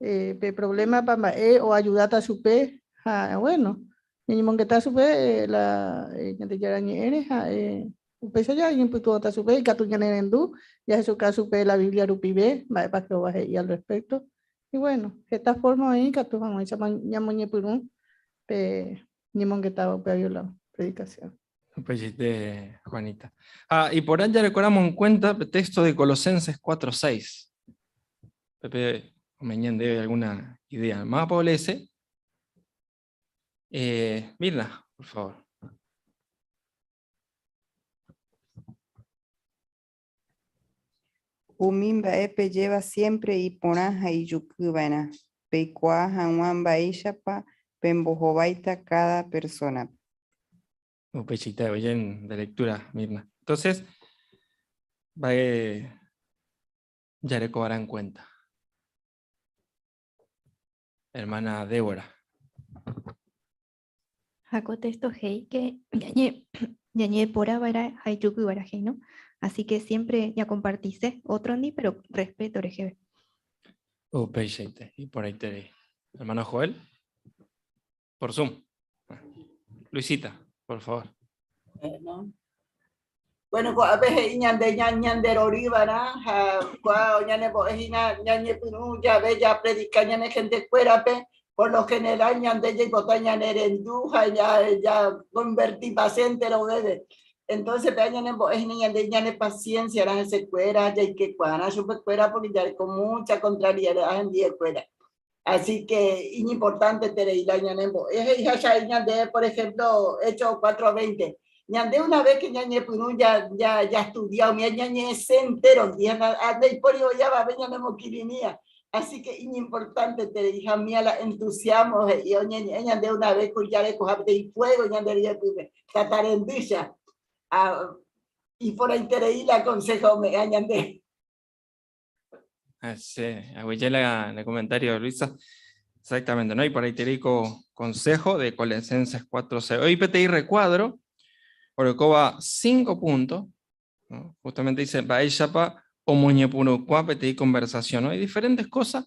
eh, pe problema pa mba'e oayudáta chupe ha bueno ñañemongeta chupe eh, la eh, Ñandejára ñe'ẽre ha eh, upéicha jañepytyvõta chupe ikatu ñanerendu jahechuka chupe la Biblia rupive mba'épa Jehová he'i al respecto y bueno heta forma oĩ ikatu hag̃uáicha ñamoñepyrũ pe ñemongetáva upe la predicación. Upeichaite, Juanita. Ah, iporã jarekóramo en cuenta pe texto de Colosenses 4.6. Pepe ome'ẽ ñandéve alguna idea. Mávapa oleese? Eh, Mirna, por favor. Umi mba'e pejéva siémpre iporã ha ijuky va'erã, peikuaa hag̃ua mba'éichapa pembohováita káda persónape. Upeichaite ojen de lectura, Mirna. Entonces, mba'e jareko va'erã en cuenta. Hermana Débora. Ha ko texto he'i que ñañe ñañe'ẽporã va'erã ha ijuky va'erã he'i, ¿no? Así que siempre ñakompartise ótrondi, pero respeto reheve. Upeichaite, iporãiterei. Hermano Joel, por Zoom. Luisita, por favor. Bueno. Bueno, ko'ápe he'i ñande ñanderoryva'erã ha kua ñanembo'e hína ñañepyrũ jave japredika ñane hentekuérape, por lo general ñande jaipota ñanerendu ha jakonvertipase enteroveve. Entonces péva ñanembo'e hína ñande ñane paciencia-rã hesekuéra, jaikekuaarã chupekuéra porque jareko mucha contrariedad hendiekuéra. Así que iñimportanteterei la ñanembo'e he'iháicha ñande, por ejemplo, Hechos 4:20. Ñande una vez que ñañepyrũ ya, ya, ya estudia umi ñañe'ẽse entero ndaipóri oiavave ñanemokirirĩa. Así que iñimportanteterei ha umi la entusiasmo he'i oñeñe'ẽ ñande una vez ku jarekoha peteĩ fuego ñande ryepýpe, tata rendýicha. Ah, iporãiterei la consejo ome'ẽva ñande. Sí, aguyje la, el comentario, Luisa. Exactamente, ¿no? Y por ahí te digo consejo de Colosenses 4.6. Hoy peteĩ recuadro, orekóva 5 puntos, ¿no? Justamente dice, mba'éichapa omoñepyrũkuaa peteĩ conversación, ¿no? Hay diferentes cosas,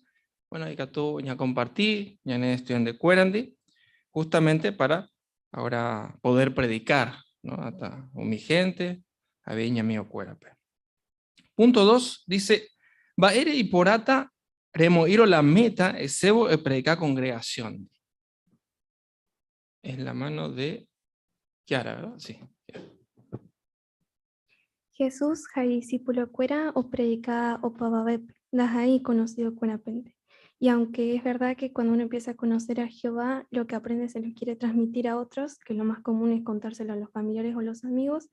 bueno, ikatu ñakomparti, ñane estudiantekuérandi, justamente para ahora poder predicar, ¿no? Hasta umi gente, avei iñamigokuérape. Punto 2 dice, Mba'ére iporãta remoĩro la meta esévo epredika congregación. Es la mano de Kiara, ¿verdad? Sí. Jesús ha idiscipulokuéra opredika opavavépe, ndaha'éi ikonocidokuérapente. Y aunque es verdad que cuando uno empieza a conocer a Jehová, lo que aprende se lo quiere transmitir a otros, que lo más común es contárselo a los familiares o los amigos,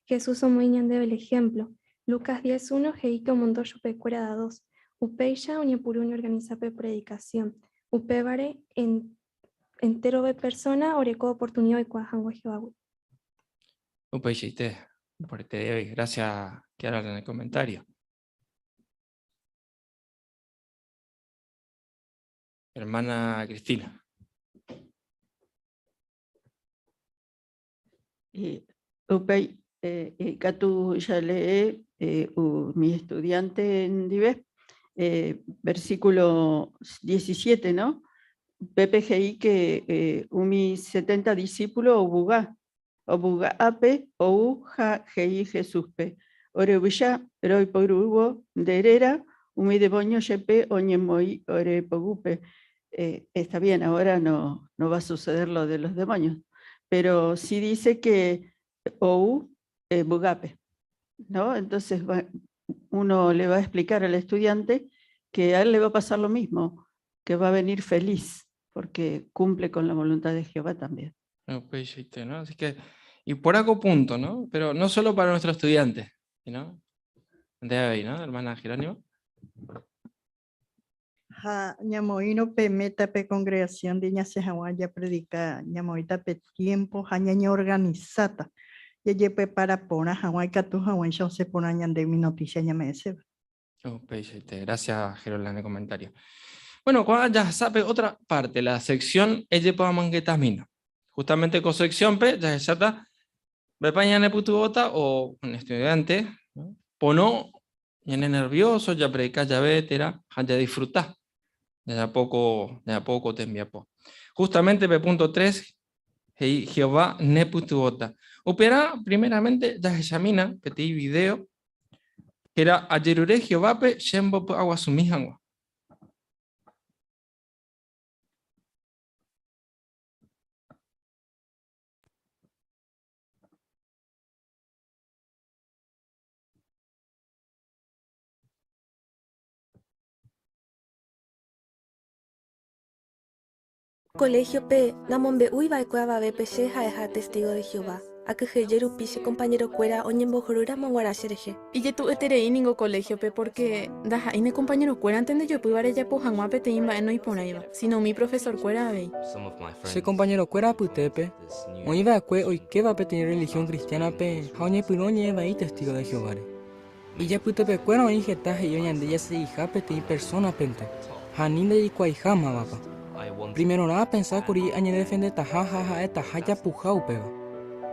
Jesús omoĩ ñandéve el ejemplo. Lucas 10, 1 he'íke omondo chupekuéra de a dos. Upéicha oñepyrũ oñeorganiza pe predikasión. Upévare, en, enterove persóna oreko oportunida oikuaa hag̃ua Jehovágui. Upeichaite, por este día. Gracias, Kiara, en el comentario. Hermana Cristina. Upéi ikatu jalee umi estudiante ndive, versículo 17, no? Upépe he'i que umi 70 discípulo ovuga, ovuga ápe ou ha he'i Jesúspe, ore ruvicha roiporúvo nde réra, umi demonio jepe oñemoĩ ore poguýpe. Está bien, ahora no, no va a suceder lo de los demonios, pero sí dice que ou bugape, ¿no? Entonces uno le va a explicar al estudiante que a él le va a pasar lo mismo, que va a venir feliz, porque cumple con la voluntad de Jehová también. ¿No? Así que, y por algo punto, ¿no? Pero no solo para nuestros estudiantes, ¿no? De ahí, ¿no? Hermana Jerónimo. Ha ñamoĩrõ pe meta pe congregación de ñasẽ hag̃ua japredica ñamoĩta pe tiempo ha ñañeorganizata jajeprepara porã hag̃ua ikatu hag̃uáicha osẽ porã ñande umi noticia ñame'ẽséva. Upeichaite. Gracias, Jerola, en el comentario. Bueno, ya sabe otra parte, la sección Ejepy'amongetamína. Justamente con sección P, ya está, bota o un estudiante, ¿no? Pono, ñane nervioso, ya predica, ya vetera, ya disfruta. De a poco te envía po. Justamente P.3, Jehová nepytyvõta. Upéva, primeramente, jahechamína peteĩ video, era ajerure Jehovápe chembopy'aguasumi hag̃ua. Colegio-pe namombe'uiva'ekue avavépe che ha'eha testigo de Jehová. Akyhyje rupi che compañerokuéra oñembohorýramo g̃uarã cherehe. Ijetu'ueterei ningo colegio-pe porque ndaha'éi ne compañerokuérante ndejopýva rejapo hag̃ua peteĩ mba'e noiporãiva, sino umi profesorkuéra avei. Che compañerokuéra apytépe, oĩva'ekue oikéva peteĩ religión cristiana-pe ha oñepyrũ oñe'ẽ vai testigo de Jehováre. Ijapytepekuéra oĩ heta he'íva ñande jasegiha peteĩ persónapente ha ani ndajaikuaaiha mávapa. Primerorã apensa kuri añedefendetaha ha ha'etaha japuha upéva.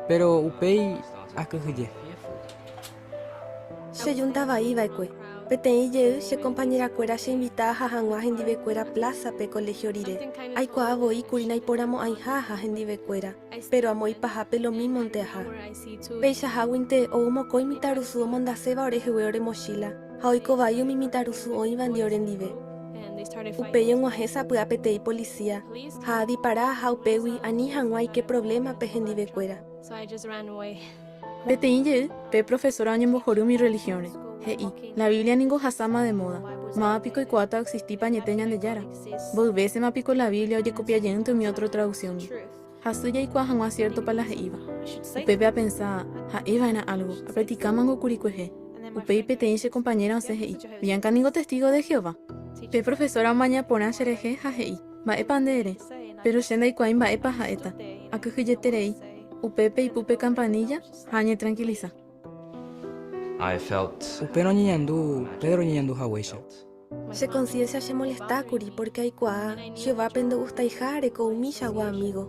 Péro upéi akyhyje. Chejunta vai va'ekue. Peteĩ jey che kompañerakuéra cheinvita aha hag̃ua hendivekuéra plásape koléhio rire. Aikuaa voi kuri naiporãmo'ãiha aha hendivekuéra. Péro amo ipahápe lomímonte aha. Peichaháguinte ou mokõi mitãrusu omondaséva orehegui ore mochíla ha oiko vai umi mitãrusu oĩvandi orendive. Upéi og̃uahẽ sapy'a peteĩ polisía ha adipara aha upégui ani hag̃ua aike provlémape hendivekuéra. Peteĩ jey, pe profesóra oñembohory umi rrelihiónre. He'i, La Biblia ningo ohasáma de móda. Máva piko oikuaáta oexistípa añete Ñandejára? Mboy vésema piko la Biblia ojekopia jeýnte umi ótro traduksióngui? Hasy jaikuaa hag̃ua siértopa la he'íva. Upépe apensa, Ha'e va'erã álgo, apredikámango kuri kuehe. Upéi peteĩ che kompañéra osẽ he'i, Bianca ningo testígo de Jehová. Pe profesóra omaña porã cherehe ha he'i, Mba'épa nde ere? Péro che ndaikuaái mba'épa ha'éta. Akyhyjeterei. Upépe ipu pe kampanilla ha añetrankilisa. Upérõ oñeñandu Pedro oñeñandu haguéicha. Che konsiénsia chemolestákuri pórke aikuaa Jehovápe ndogustaiha areko umichagua amígo.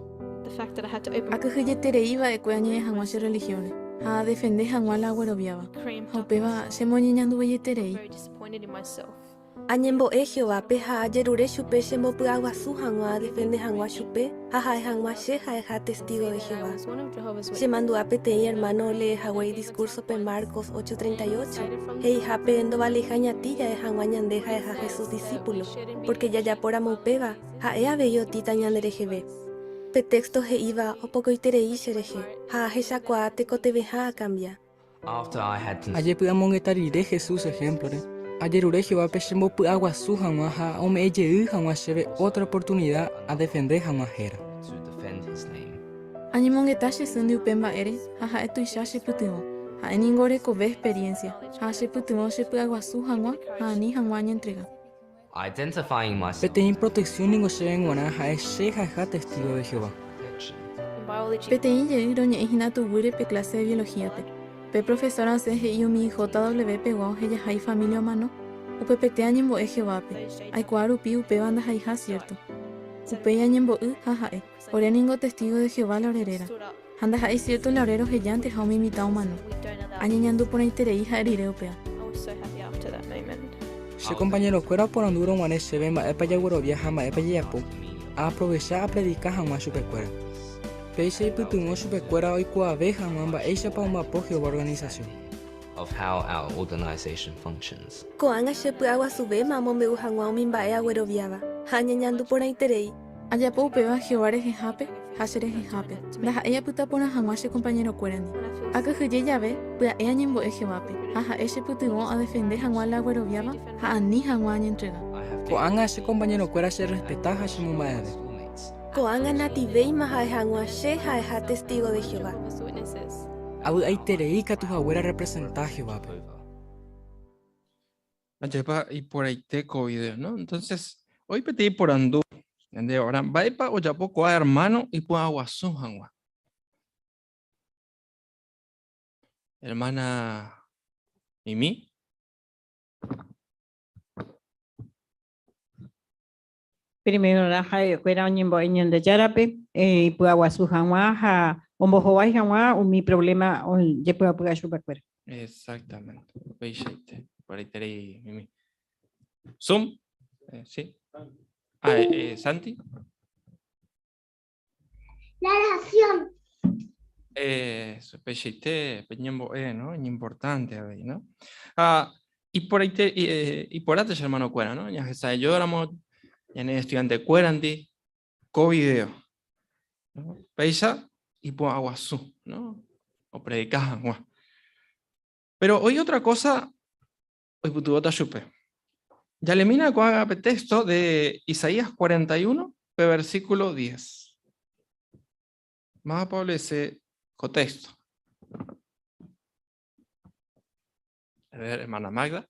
Akyhyjeterei va'ekue añe'ẽ hag̃ua che rrelihiónre ha adefende hag̃ua la agueroviáva, ha upéva chemoñeñanduveieterei. Añembo'e Jehovápe ha ajerure chupe chembopy'aguasu hag̃ua adefende hag̃ua chupe ha ha'e hag̃ua che ha'eha testígo de Jehová. Chemandu'a peteĩ ermáno olee hague idiskúrsope Marcos 8:38, he'ihápe ndovaleiha ñatĩ ja'e hag̃ua ñande ha'eha Jesús disípulo, pórke jajapóramo upéva, ha'e avei otĩta ñandereheve. Pe téxto he'íva opokoiterei cherehe ha ahechakuaa tekotevẽha akambia. Ajepy'amongeta rire Jesús ehémplore, ajerure Jehovápe chembopy'aguasu hag̃ua ha ome'ẽ jey hag̃ua chéve ótra oportunida adefende hag̃ua héra. Añemongeta che sýndi upe mba'ére ha ha'e tuicha chepytyvõ. Ha'e ningo orekove experiencia ha chepytyvõ chepy'aguasu hag̃ua ha ani hag̃ua añentrega. Peteĩ proteksión ningo chéve g̃uarã ha'e che ha'eha testígo de Jehová. Peteĩ jey roñe'ẽ hína tuguýre pe kláse de biología-pe. Pe profesóra osẽ he'i umi JW pegua ohejaha ifamília omano. Upepete añembo'e Jehovápe, aikuaa rupi upéva ndaha'eiha siérto. Upéi añembo'y ha ha'e, Ore ningo testígo de Jehová la ore réra. Ha ndaha'éi siérto la ore rohejánte ha umi mitã omano. Añeñandu porãiterei ha'e rire upéva. Che kompañerokuéra oporandúrõ guare chéve mba'épa jaguerovia ha mba'épa jajapo, aaprovecha apredika hag̃ua chupekuéra. Péicha aipytyvõ chupekuéra oikuaave hag̃ua mba'éichapa omba'apo Jehová organisasión. Of how our organization functions. Ko'ág̃a che py'aguasuvéma amombe'u hag̃ua umi mba'e agueroviáva, ha añeñandu porãiterei. Ajapo upéva Jehová rehehápe ha che rehehápe, ndaha'éi apyta porã hag̃ua che kompañerokuérandi. Akyhyje jave, pya'e añembo'e Jehovápe, ha ha'e chepytyvõ adefende hag̃ua la agueroviáva ha ani hag̃ua añentrega. Ko'ág̃a che kompañerokuéra cherrespeta ha chemomba'eve. Ko'ág̃a nativéima ha'e hag̃ua che ha'eha testígo de Jehová. Avy'aiterei katu haguére arrepresenta Jehovápe. Ajépa iporãite ko video, no? Entonces, hoy peteĩ porandu ñande ahora, mba'épa ojapo ko'ã hermano ipy'aguasu hag̃ua? Hermana Mimi. Primerorã ha'ekuéra oñembo'e Ñandejárape ipy'aguasu hag̃ua ha ombohovái hag̃ua umi provléma ojepy'apýva chupekuéra. Exactamente, upeichaite, iporãiterei Mimi. Zoom, sí. Ah, Santi. La oración. Eso, peichaite, pe ñembo'e, ¿no? Iñimportante avei, ¿no? Ha iporãite, iporãta che hermano-kuéra, ¿no? Ñahesa'ỹijóramo ñane estudiante-kuérandi ko video, ¿no? Péicha ipu'aguasu, ¿no? Opredika hag̃ua. Pero oĩ otra cosa oipytyvõta chupe. Jalemína ko'ág̃a pe texto de Isaías 41, pe versículo 10. Mávapa oleese ko texto? A ver, hermana Magda.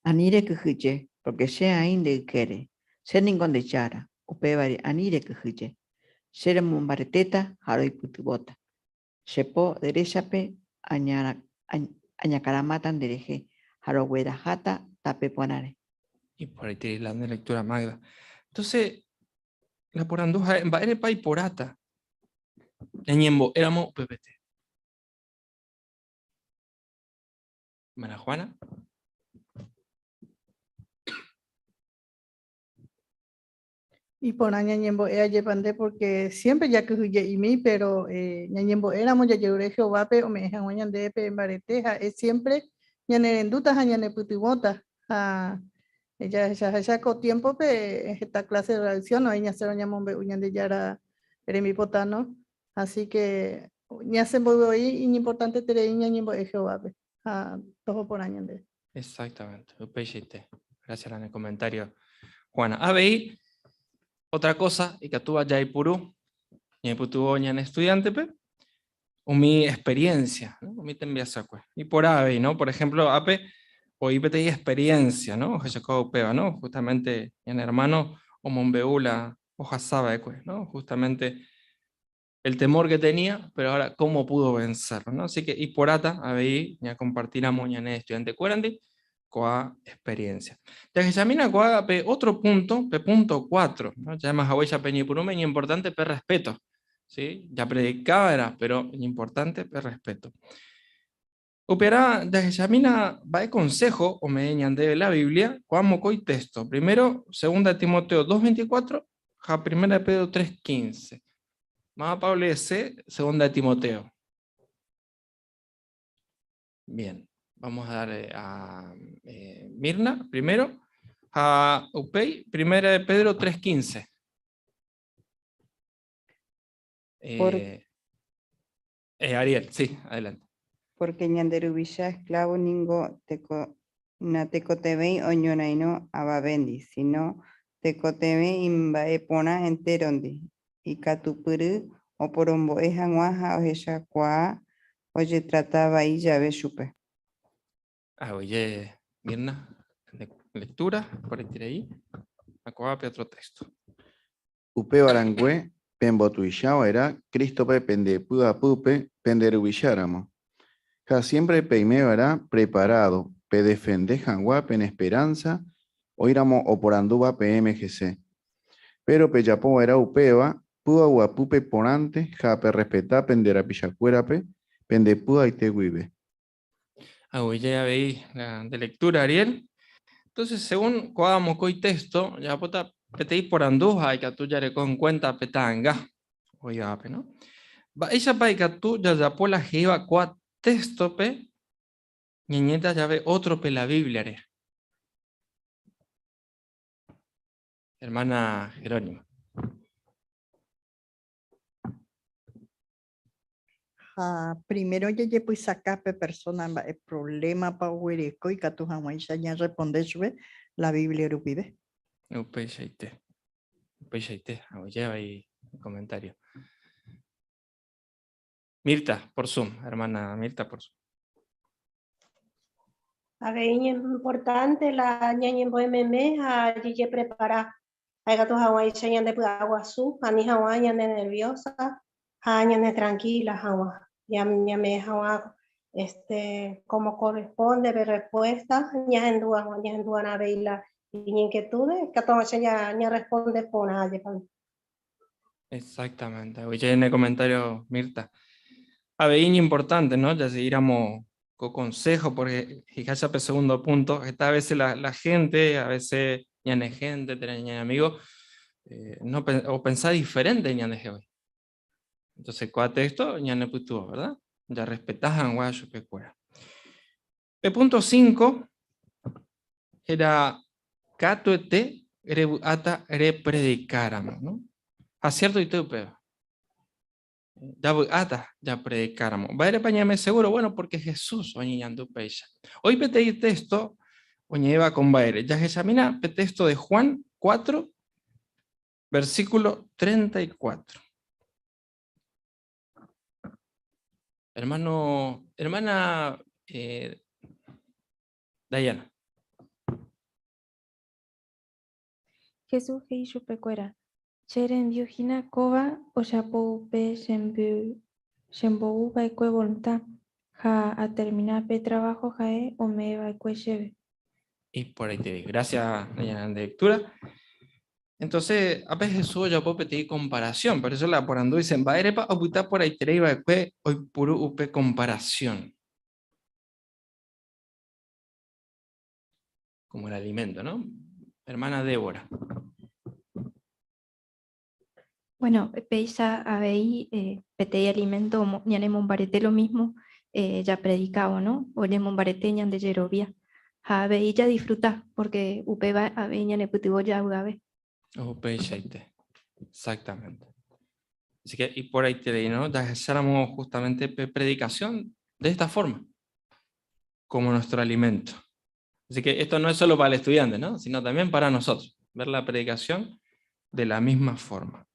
Ani rekyhyje, pórke che aĩ nde ykére. Che ningo nde Jára, upévare ani rekyhyje. Che romombaretéta ha roipytyvõta. Che po deréchape añakaramáta nderehe ha rogueraháta tape porãre. Iporãiterei la nde lectura, Magda. Entonces, la porandu ha'e, mba'érepa iporãta ñañembo'éramo upepete? Hermana Juana. Iporã ñañembo'e ajépa nde porque siempre jakyhyje'imi, pero eh, ñañembo'éramo jajerure Jehovápe ome'ẽ hag̃ua ñandéve pe mbarete ha'e siempre ñanerendúta ha ñanepytyvõta. Ha jahechaháicha ko tiémpope heta clase de reacción oĩ ñasẽrõ ñamombe'u Ñandejára rembipota, no? Así que ñasẽ mboyve voi iñimportanteterei ñañembo'e Jehovápe ha toho porã ñandéve. Exactamente, upeichaite. Gracias la ne comentario, Juana. Avei, otra cosa ikatúva jaipuru, ñaipytyvõ ñane estudiante-pe, umi experiencia, ¿no? umi tembiasakue. Iporã avei, ¿no? Por ejemplo, ápe oĩ peteĩ experiencia, ¿no? Ohechaukáva upéva, ¿no? Justamente ñane hermano omombe'u la ohasava'ekue, ¿no? Justamente el temor que tenía, pero ahora cómo pudo vencerlo, ¿no? Así que iporãta avei ñakompartíramo ñane estudiante-kuérandi ko'ã experiencia. Jahechamína ko'ág̃a pe otro punto, pe punto 4, ¿no? Ja'éma haguéicha pe ñepyrũme iñimportante pe respeto, ¿sí? Japredikava'erã, pero iñimportante pe respeto. Upearã jahechamína mba'e consejo ome'ẽ ñandéve la Biblia ko'ã mokõi texto. Primero, segunda de Timoteo 2.24 ha primera de Pedro 3.15. Mávapa oleese segunda de Timoteo? Bien, vamos a darle a eh, Mirna primero. Ha upéi, primera de Pedro 3.15. Por- Eh, eh, Ariel, sí, adelante. Pórke ñande ruvicha esklávo ningo teko natekotevẽi oñorairõ avavéndi, síno tekotevẽ imba'eporã entérondi, ikatupyry oporombo'e hag̃ua ha ohechakuaa ojetrata vai jave chupe. Aguyje Mirna nde lectura, iporãiterei. Ha ko'ápe otro texto. Upéva rangue, pembotuicha va'erã Crístope pende py'apýpe pende ruvicháramo. Ha siémpre peime va'erã preparádo Pedefende hag̃ua pene esperanza oĩramo oporandúva peẽme hese. Péro pejapo va'erã upéva py'aguapýpe porãnte ha perrespeta pende rapichakuérape pende py'aite guive. Aguyje avei la de lectura, Ariel. Entonces, según ko'ã mokõi texto, jajapóta peteĩ porandu ha ikatu jareko en cuenta pe ta'anga oĩvape, no? Mba'éichapa ikatu jajapo la he'íva ko'ã texto-pe ñañe'ẽta jave ótrope la Biblia-re? Hermana Jerónima. Ha primero jajepysaka pe persona mba'e problema-pa oguereko ikatu hag̃uáicha ñarresponde chupe la Biblia rupive. Upeichaite. Upeichaite. Aguyje avei comentario. Mirta, por Zoom, hermana Mirta, por Zoom. Avei iñimportante la ñañembo'e meme ha jajeprepara ha ikatu hag̃uáicha ñande py'aguasu, ani hag̃ua ñane nerviosa ha ñane tranquila hag̃ua, ñame'ẽ hag̃ua este, como corresponde pe respuesta, ñahendu hag̃ua, ñahendu va'erã avei la iñinquietudes, ikatu hag̃uáicha ñarresponde porã jepa. Exactamente. Aguyje ne comentario, Mirta. Avei iñimportante, ¿no? Jasegíramo ko consejo, porque he'iháicha pe segundo punto, heta veces la, la gente, a veces ñane gente, térã ñane amigo, eh, no, opensa diferente ñandehegui. Entonces, ko'ã texto ñanepytyvõ, ¿verdad? Jarrespeta hag̃ua chupekuéra. Pe punto 5 héra katuete revy'áta repredikáramo, ¿no? Ha ciertoite upéva. Javy'áta japredikáramo. Mba'érepa ñaime seguro? Bueno, porque Jesús oñeñandu péicha. Oĩ peteĩ texto oñe'ẽva ko mba'ére. Jahechamína pe texto de Juan 4, versículo 34. Hermano, hermana eh, Dayana. Jesús he'i chupekuéra, Che rendiu hína kóva ojapo upe chembou va'ekue voluntad, ha atermina pe trabajo ha'e ome'ẽ va'ekue chéve. Iporãiterei. Gracias, Dayana, nde lectura. Entonces, ápe Jesús ojapo peteĩ comparación, por eso la porandu dice, mba'érepa opyta porãiterei va'ekue oipuru upe comparación? Como el alimento, ¿no? Hermana Débora. Bueno, péicha avei eh, peteĩ alimento ñanemombarete lo mismo eh, japredikávo, ¿no? Oñemombarete ñande jerovia. Ha avei jadisfruta, porque upéva avei ñanepytyvõ javy'ave. Upeichaite. Exactamente. Así que iporãiterei, ¿no? Jahecháramo justamente pe predicación de esta forma, como nuestro alimento. Así que esto no es solo para el estudiante, ¿no? Sino también para nosotros, ver la predicación de la misma forma.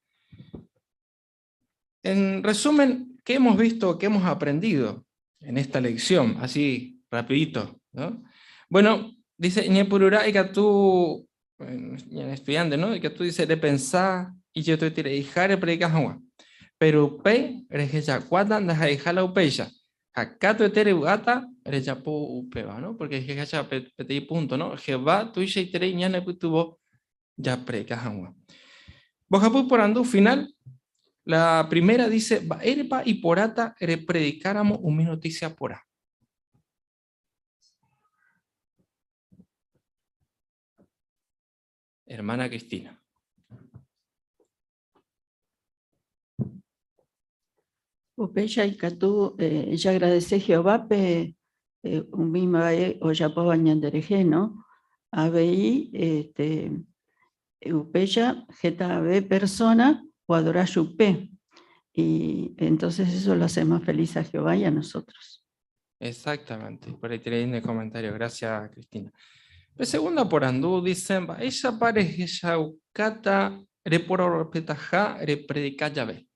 En resumen, ¿qué hemos visto, qué hemos aprendido en esta lección? Así, rapidito, ¿no? Bueno, dice Ñepururá ikatu, estudiante, ¿no? Ikatu dice, repensá ijetuetereiha repredika hag̃ua. Pero upéi rehechakuáta ndaha'eiha la upéicha. Ha katuete revy'áta rejapo upéva, ¿no? Porque he'iháicha peteĩ punto, ¿no? Jehová tuichaiterei ñanepytyvõ japredika hag̃ua. Mbohapy porandu final. La primera dice, mba'érepa iporãta repredikáramo umi notísia porã? Hermana Cristina. Upéicha ikatu eh, jagradece Jehovápe eh, umi mba'e ojapóva ñanderehe, no? Avei este, upéicha hetave persona oadora chupe. Y entonces eso lo hace más feliz a Jehová y a nosotros. Exactamente, por ahí tenéis en el comentario. Gracias, Cristina. Pe segunda porandu dice, mba'éichapa rehechaukáta repororrespetaha repredika jave?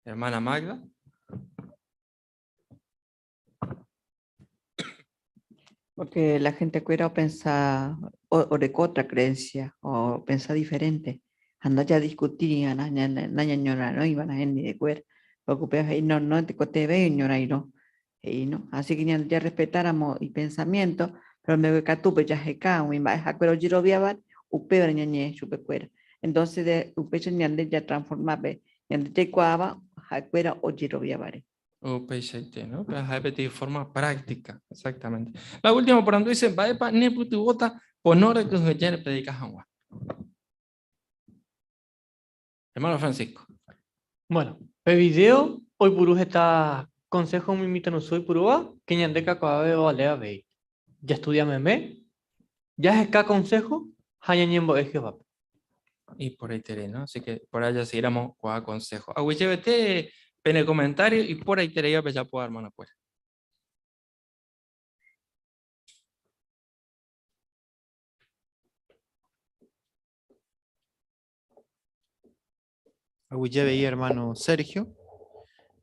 Hermana Magda. Porque la gente kuéra opensa oreko otra creencia o opensa diferente. Ha ndajadiscutíri nañañorairõiva la hendivekuéra. Porque upéva he'i no, no tekotevẽ oñorairõ. He'i, no? Así que ñande jarrespetáramo ipensamiento, pero mbeguekatúpe jaheka umi mba'e ha'ekuéra ojeroviáva, upévare ñañe'ẽ chupekuéra. Entonces, de upéicha ñande jatransforma pe ñande jaikuaáva ha'ekuéra ojeroviávare. Upeichaite, no? Pe ha'e peteĩ forma práctica, exactamente. La última porandu dice, mba'épa nepytyvõta pono rekyhyje repredika hag̃ua? Hermano Francisco. Bueno, pe video oipuru heta consejo umi mitãrusu oipurúva que ñande kakuaave ovale avei. Jastudia meme, jaheka consejo ha ñañembo'e Jehovápe. Iporãiterei, no? Así que por allá seguiramos kua consejo. Aguyjevete pene comentario iporãitereíva pejapóva, hermano-kuéra. Aguyjevei hermano Sergio.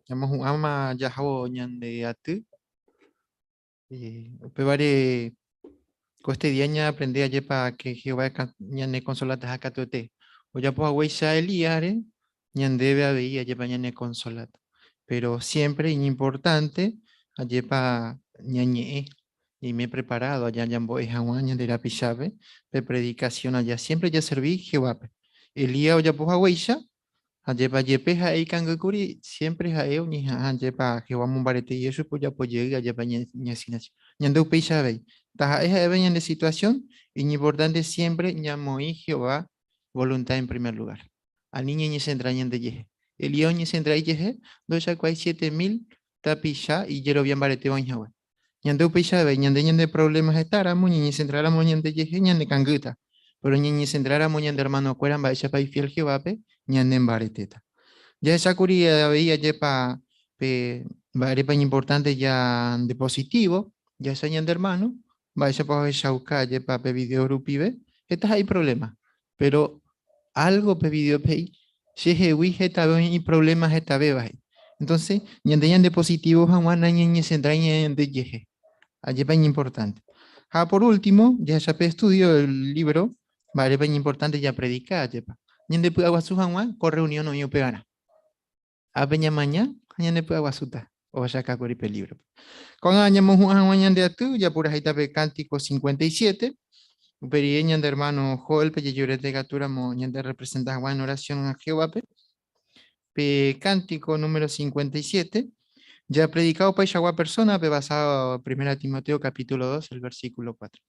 Ñamohu'ãma jahávo ñande aty. Upévare ko este día ñaaprende ajépa que Jehová ñanekonsolataha katuete. Ojapo haguéicha Elíasre, ñandéve avei ajépa ñanekonsoláta. Pero siempre iñimportante ajépa ñañe'ẽ Ñaime preparado aja ñambo'e hag̃ua ñande rapichápe pe predikasión aja. Siémpre jaservi Jehovápe. Elías ojapo haguéicha, ajépa jepe ha'e ikangýkuri, siémpre ha'e oñeha'ã ajépa Jehová omombarete jey chupe ojapo jey ajépa ñeasignación. Ñande upéicha avei. Taha'e ha'éva ñande situasión, iñimportánte siémpre ñamoĩ Jehová voluntad en primer lugar. Ani ñañesentra ñandejehe. Elías oñesentra ijehe, ndohechakuaái 7000 tapicha ijerovia mbaretéva oĩ hague. Ñande upéicha avei, ñande ñane provléma hetáramo, ñañesentráramo ñandejehe, ñanekangýta. Péro ñañesentráramo ñande ermanokuéra mba'éichapa ifiél Jehovápe, ñanembaretéta. Jahechákuri avei ajépa pe mba'érepa iñimportánte ñandepositívo, jahecha ñande ermáno, mba'éichapa ohechauka ajépa pe vidéo rupive, heta ha iprovléma. Péro álgo pe vidéope he'i, Chehegui hetave oĩ iprovléma hetavéva, he'i. Entonce, ñande ñandepositívo hag̃ua nañañesentrái ñandejehe. Ajépa iñimportánte. Ha por último, jahecha pe estudio del libro, mba'érepa iñimportánte japredika, ajépa. Ñandepy'aguasu hag̃ua ko reunión oĩ upevarã. Ápe ñamaña ha ñandepy'aguasúta, ohechakákuri pe lívrope. Ko'ág̃a ñamohu'ã hag̃ua ñande aty, japurahéita pe Cántico 57. Upe rire ñande ermáno Joel-pe jejurete ikatúramo ñande rrepresenta hag̃ua en oración a Jehovápe. Pe Cántico número 57, japredika opaichagua persónape basado Primera Timoteo capítulo 2, el versículo 4.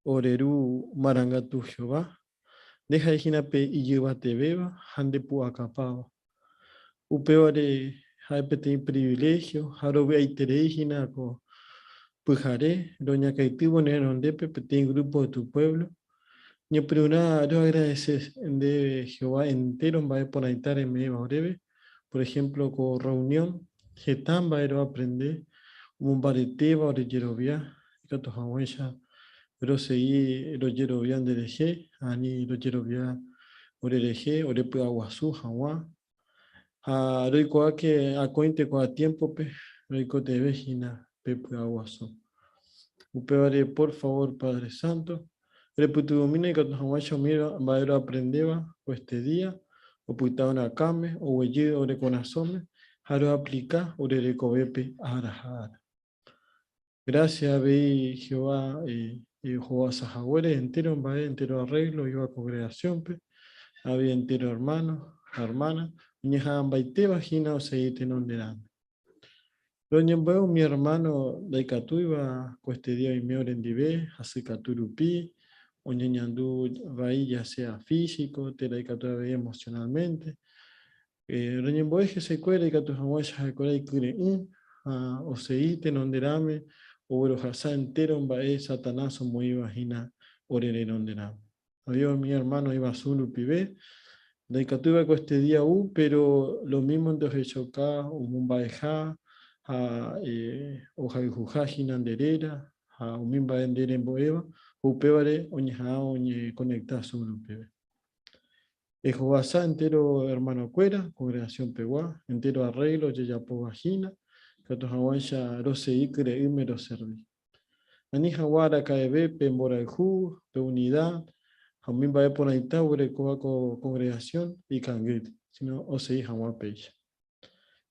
Ore Ru marangatu Jehová, nde ha'e hína pe ijyvatevéva ha nde pu'akapáva. Upévare ha'e peteĩ priviléhio ha rovy'aiterei hína ko pyhare roñakãitývo ne renondépe peteĩ grúpo de tu puévlo. Ñepyrũrã roagradese ndéve Jehová entéro mba'e porãita reme'ẽva oréve, por ehémplo ko rreunión, heta mba'e roaprende omombaretéva ore jerovia ikatu hag̃uáicha rosegi rojerovia nderehe ha ani rojerovia orerehe orepy'aguasu hag̃ua. Ha roikuaáke akóinte ko'ã tiémpope roikotevẽ hína pe py'aguasu. Upévare, por favor, Padre Santo, repytyvõmína ikatu hag̃uáicha umi mba'e roaprendéva ko este día, opyta ore akãme, oguejy ore korasõme ha roaplika ore rekovépe ára ha ára. Gracias avei Jehová ohovasa haguére entéro mba'e, entéro arreglo oĩva kongregasiónpe, avei entéro ermáno ha ermána oñeha'ãmbaitéva hína osegi tenonderãme. Roñembo'e umi ermáno ndaikatúiva ko este día oime orendive, hasykatu rupi, oñeñandu vai ya sea físico térã ikatu avei emocionalmente. Roñembo'e hesekuéra ikatu hag̃uáicha ha'ekuéra ikyre'ỹ ha osegi tenonderãme oguerohasa entéro mba'e Satanás omoĩva hína ore renonderãme. Avei umi ermáno oĩva Zoom rupive, ndaikatúi va'ekue este día ou, péro lomímonte ohechauka omomba'eha ha ohayhuha hína nde réra ha umi mba'e nde rembo'éva, upévare oñeha'ã oñekonekta Zoom rupive. Ehovasa entéro ermanokuéra kongregasionpegua, entéro arréglo ojejapóva hína, ikatu hag̃uáicha rosegi kyre'ỹme roservi. Ani hag̃ua araka'eve pe mborayhu, pe unida ha umi mba'e porãita oguerekóva ko kongregasión ikangýta, síno osegi hag̃ua péicha.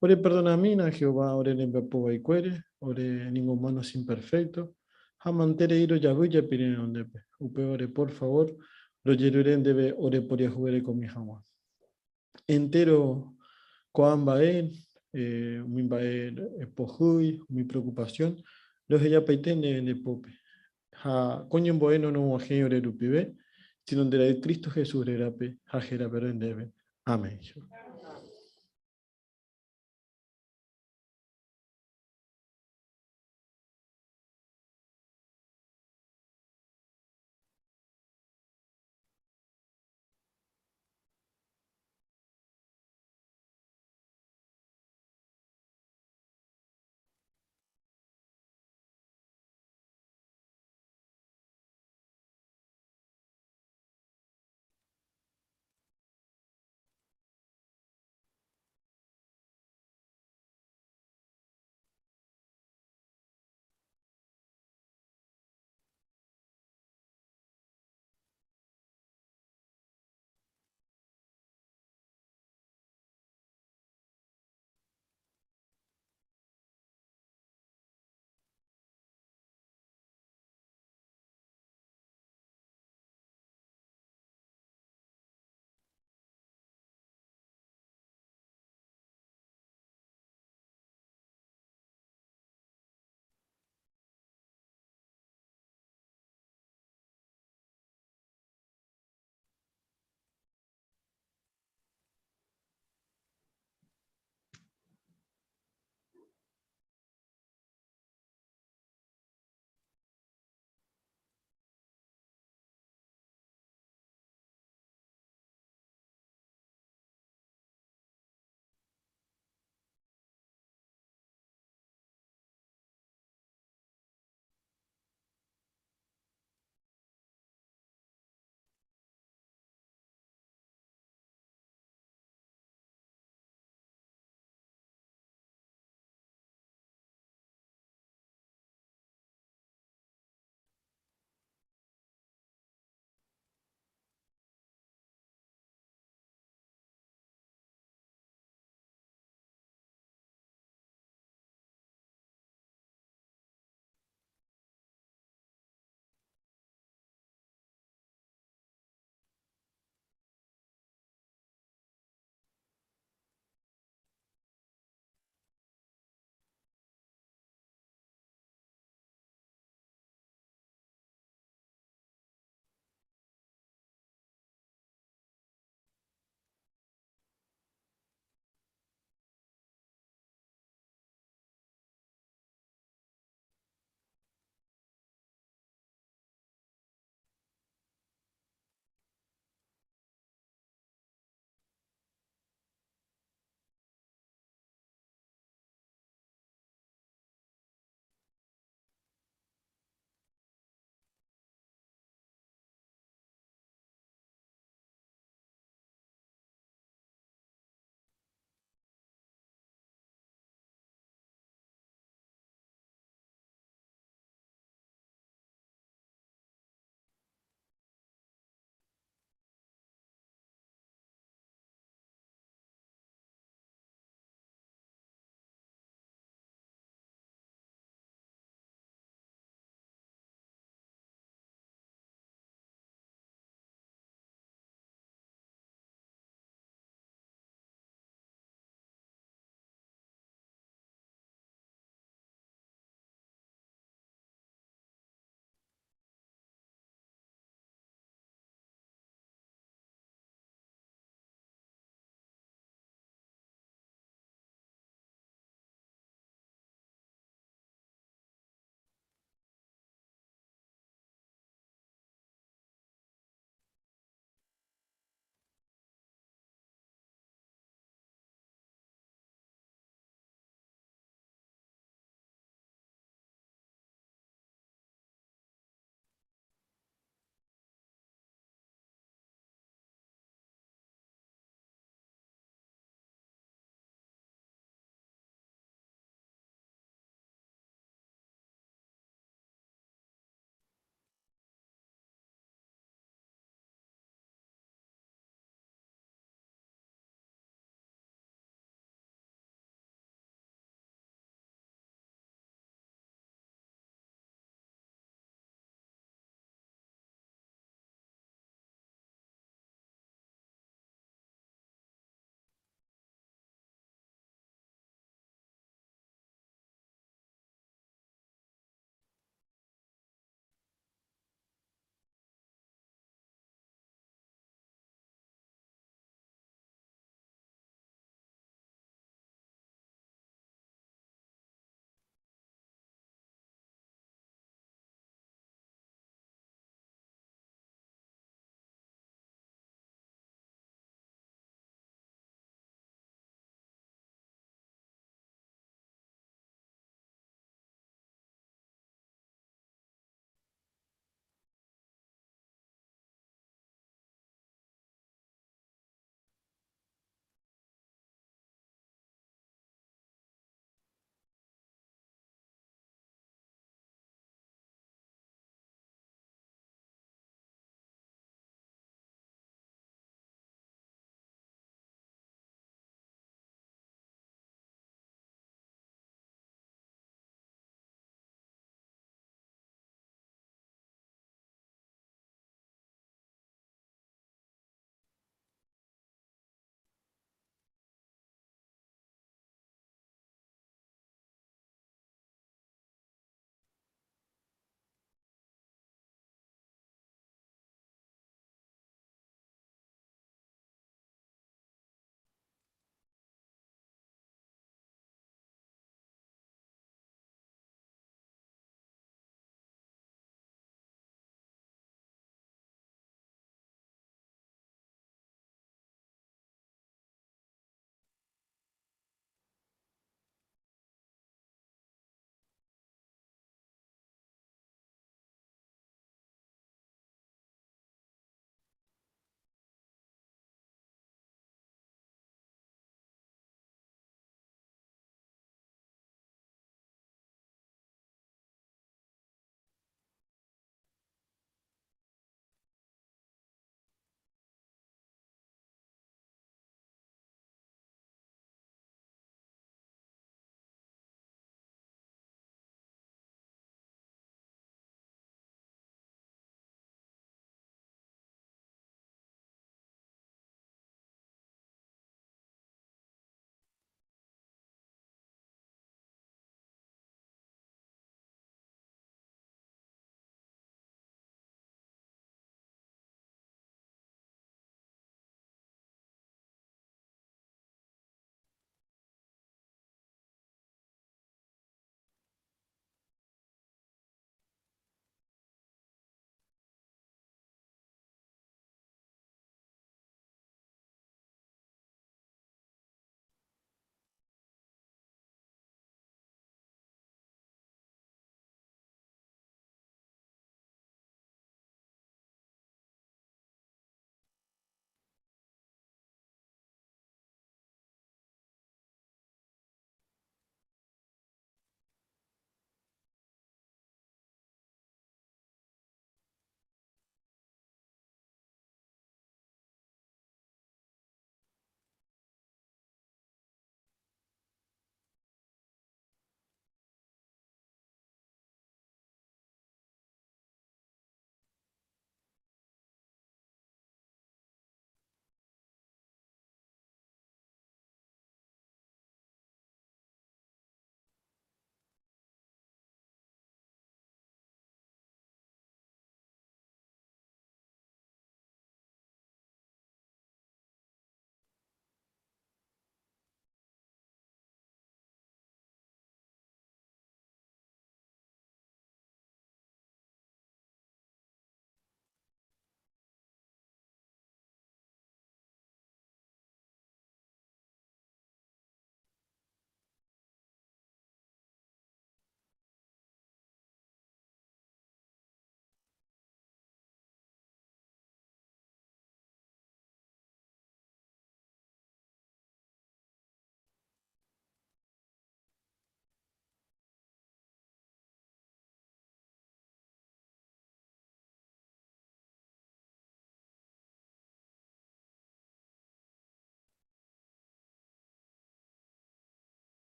Ore perdonamína Jehová ore rembiapo vaikuére, ore ningo humanos imperfecto, ha manterei rojavy jepi renondépe. Upévare, por favor, rojerure ndéve ore poriahuverekomi hag̃ua. Entéro ko'ã mba'e, umi mba'e pohýi, umi preocupación, rohejapaite ndéve nde pópe. Ha ko ñembo'e norog̃uahẽi ore rupive, sino nde Ra'y Cristo Jesús rérape ha hérape roe ndéve. Amén.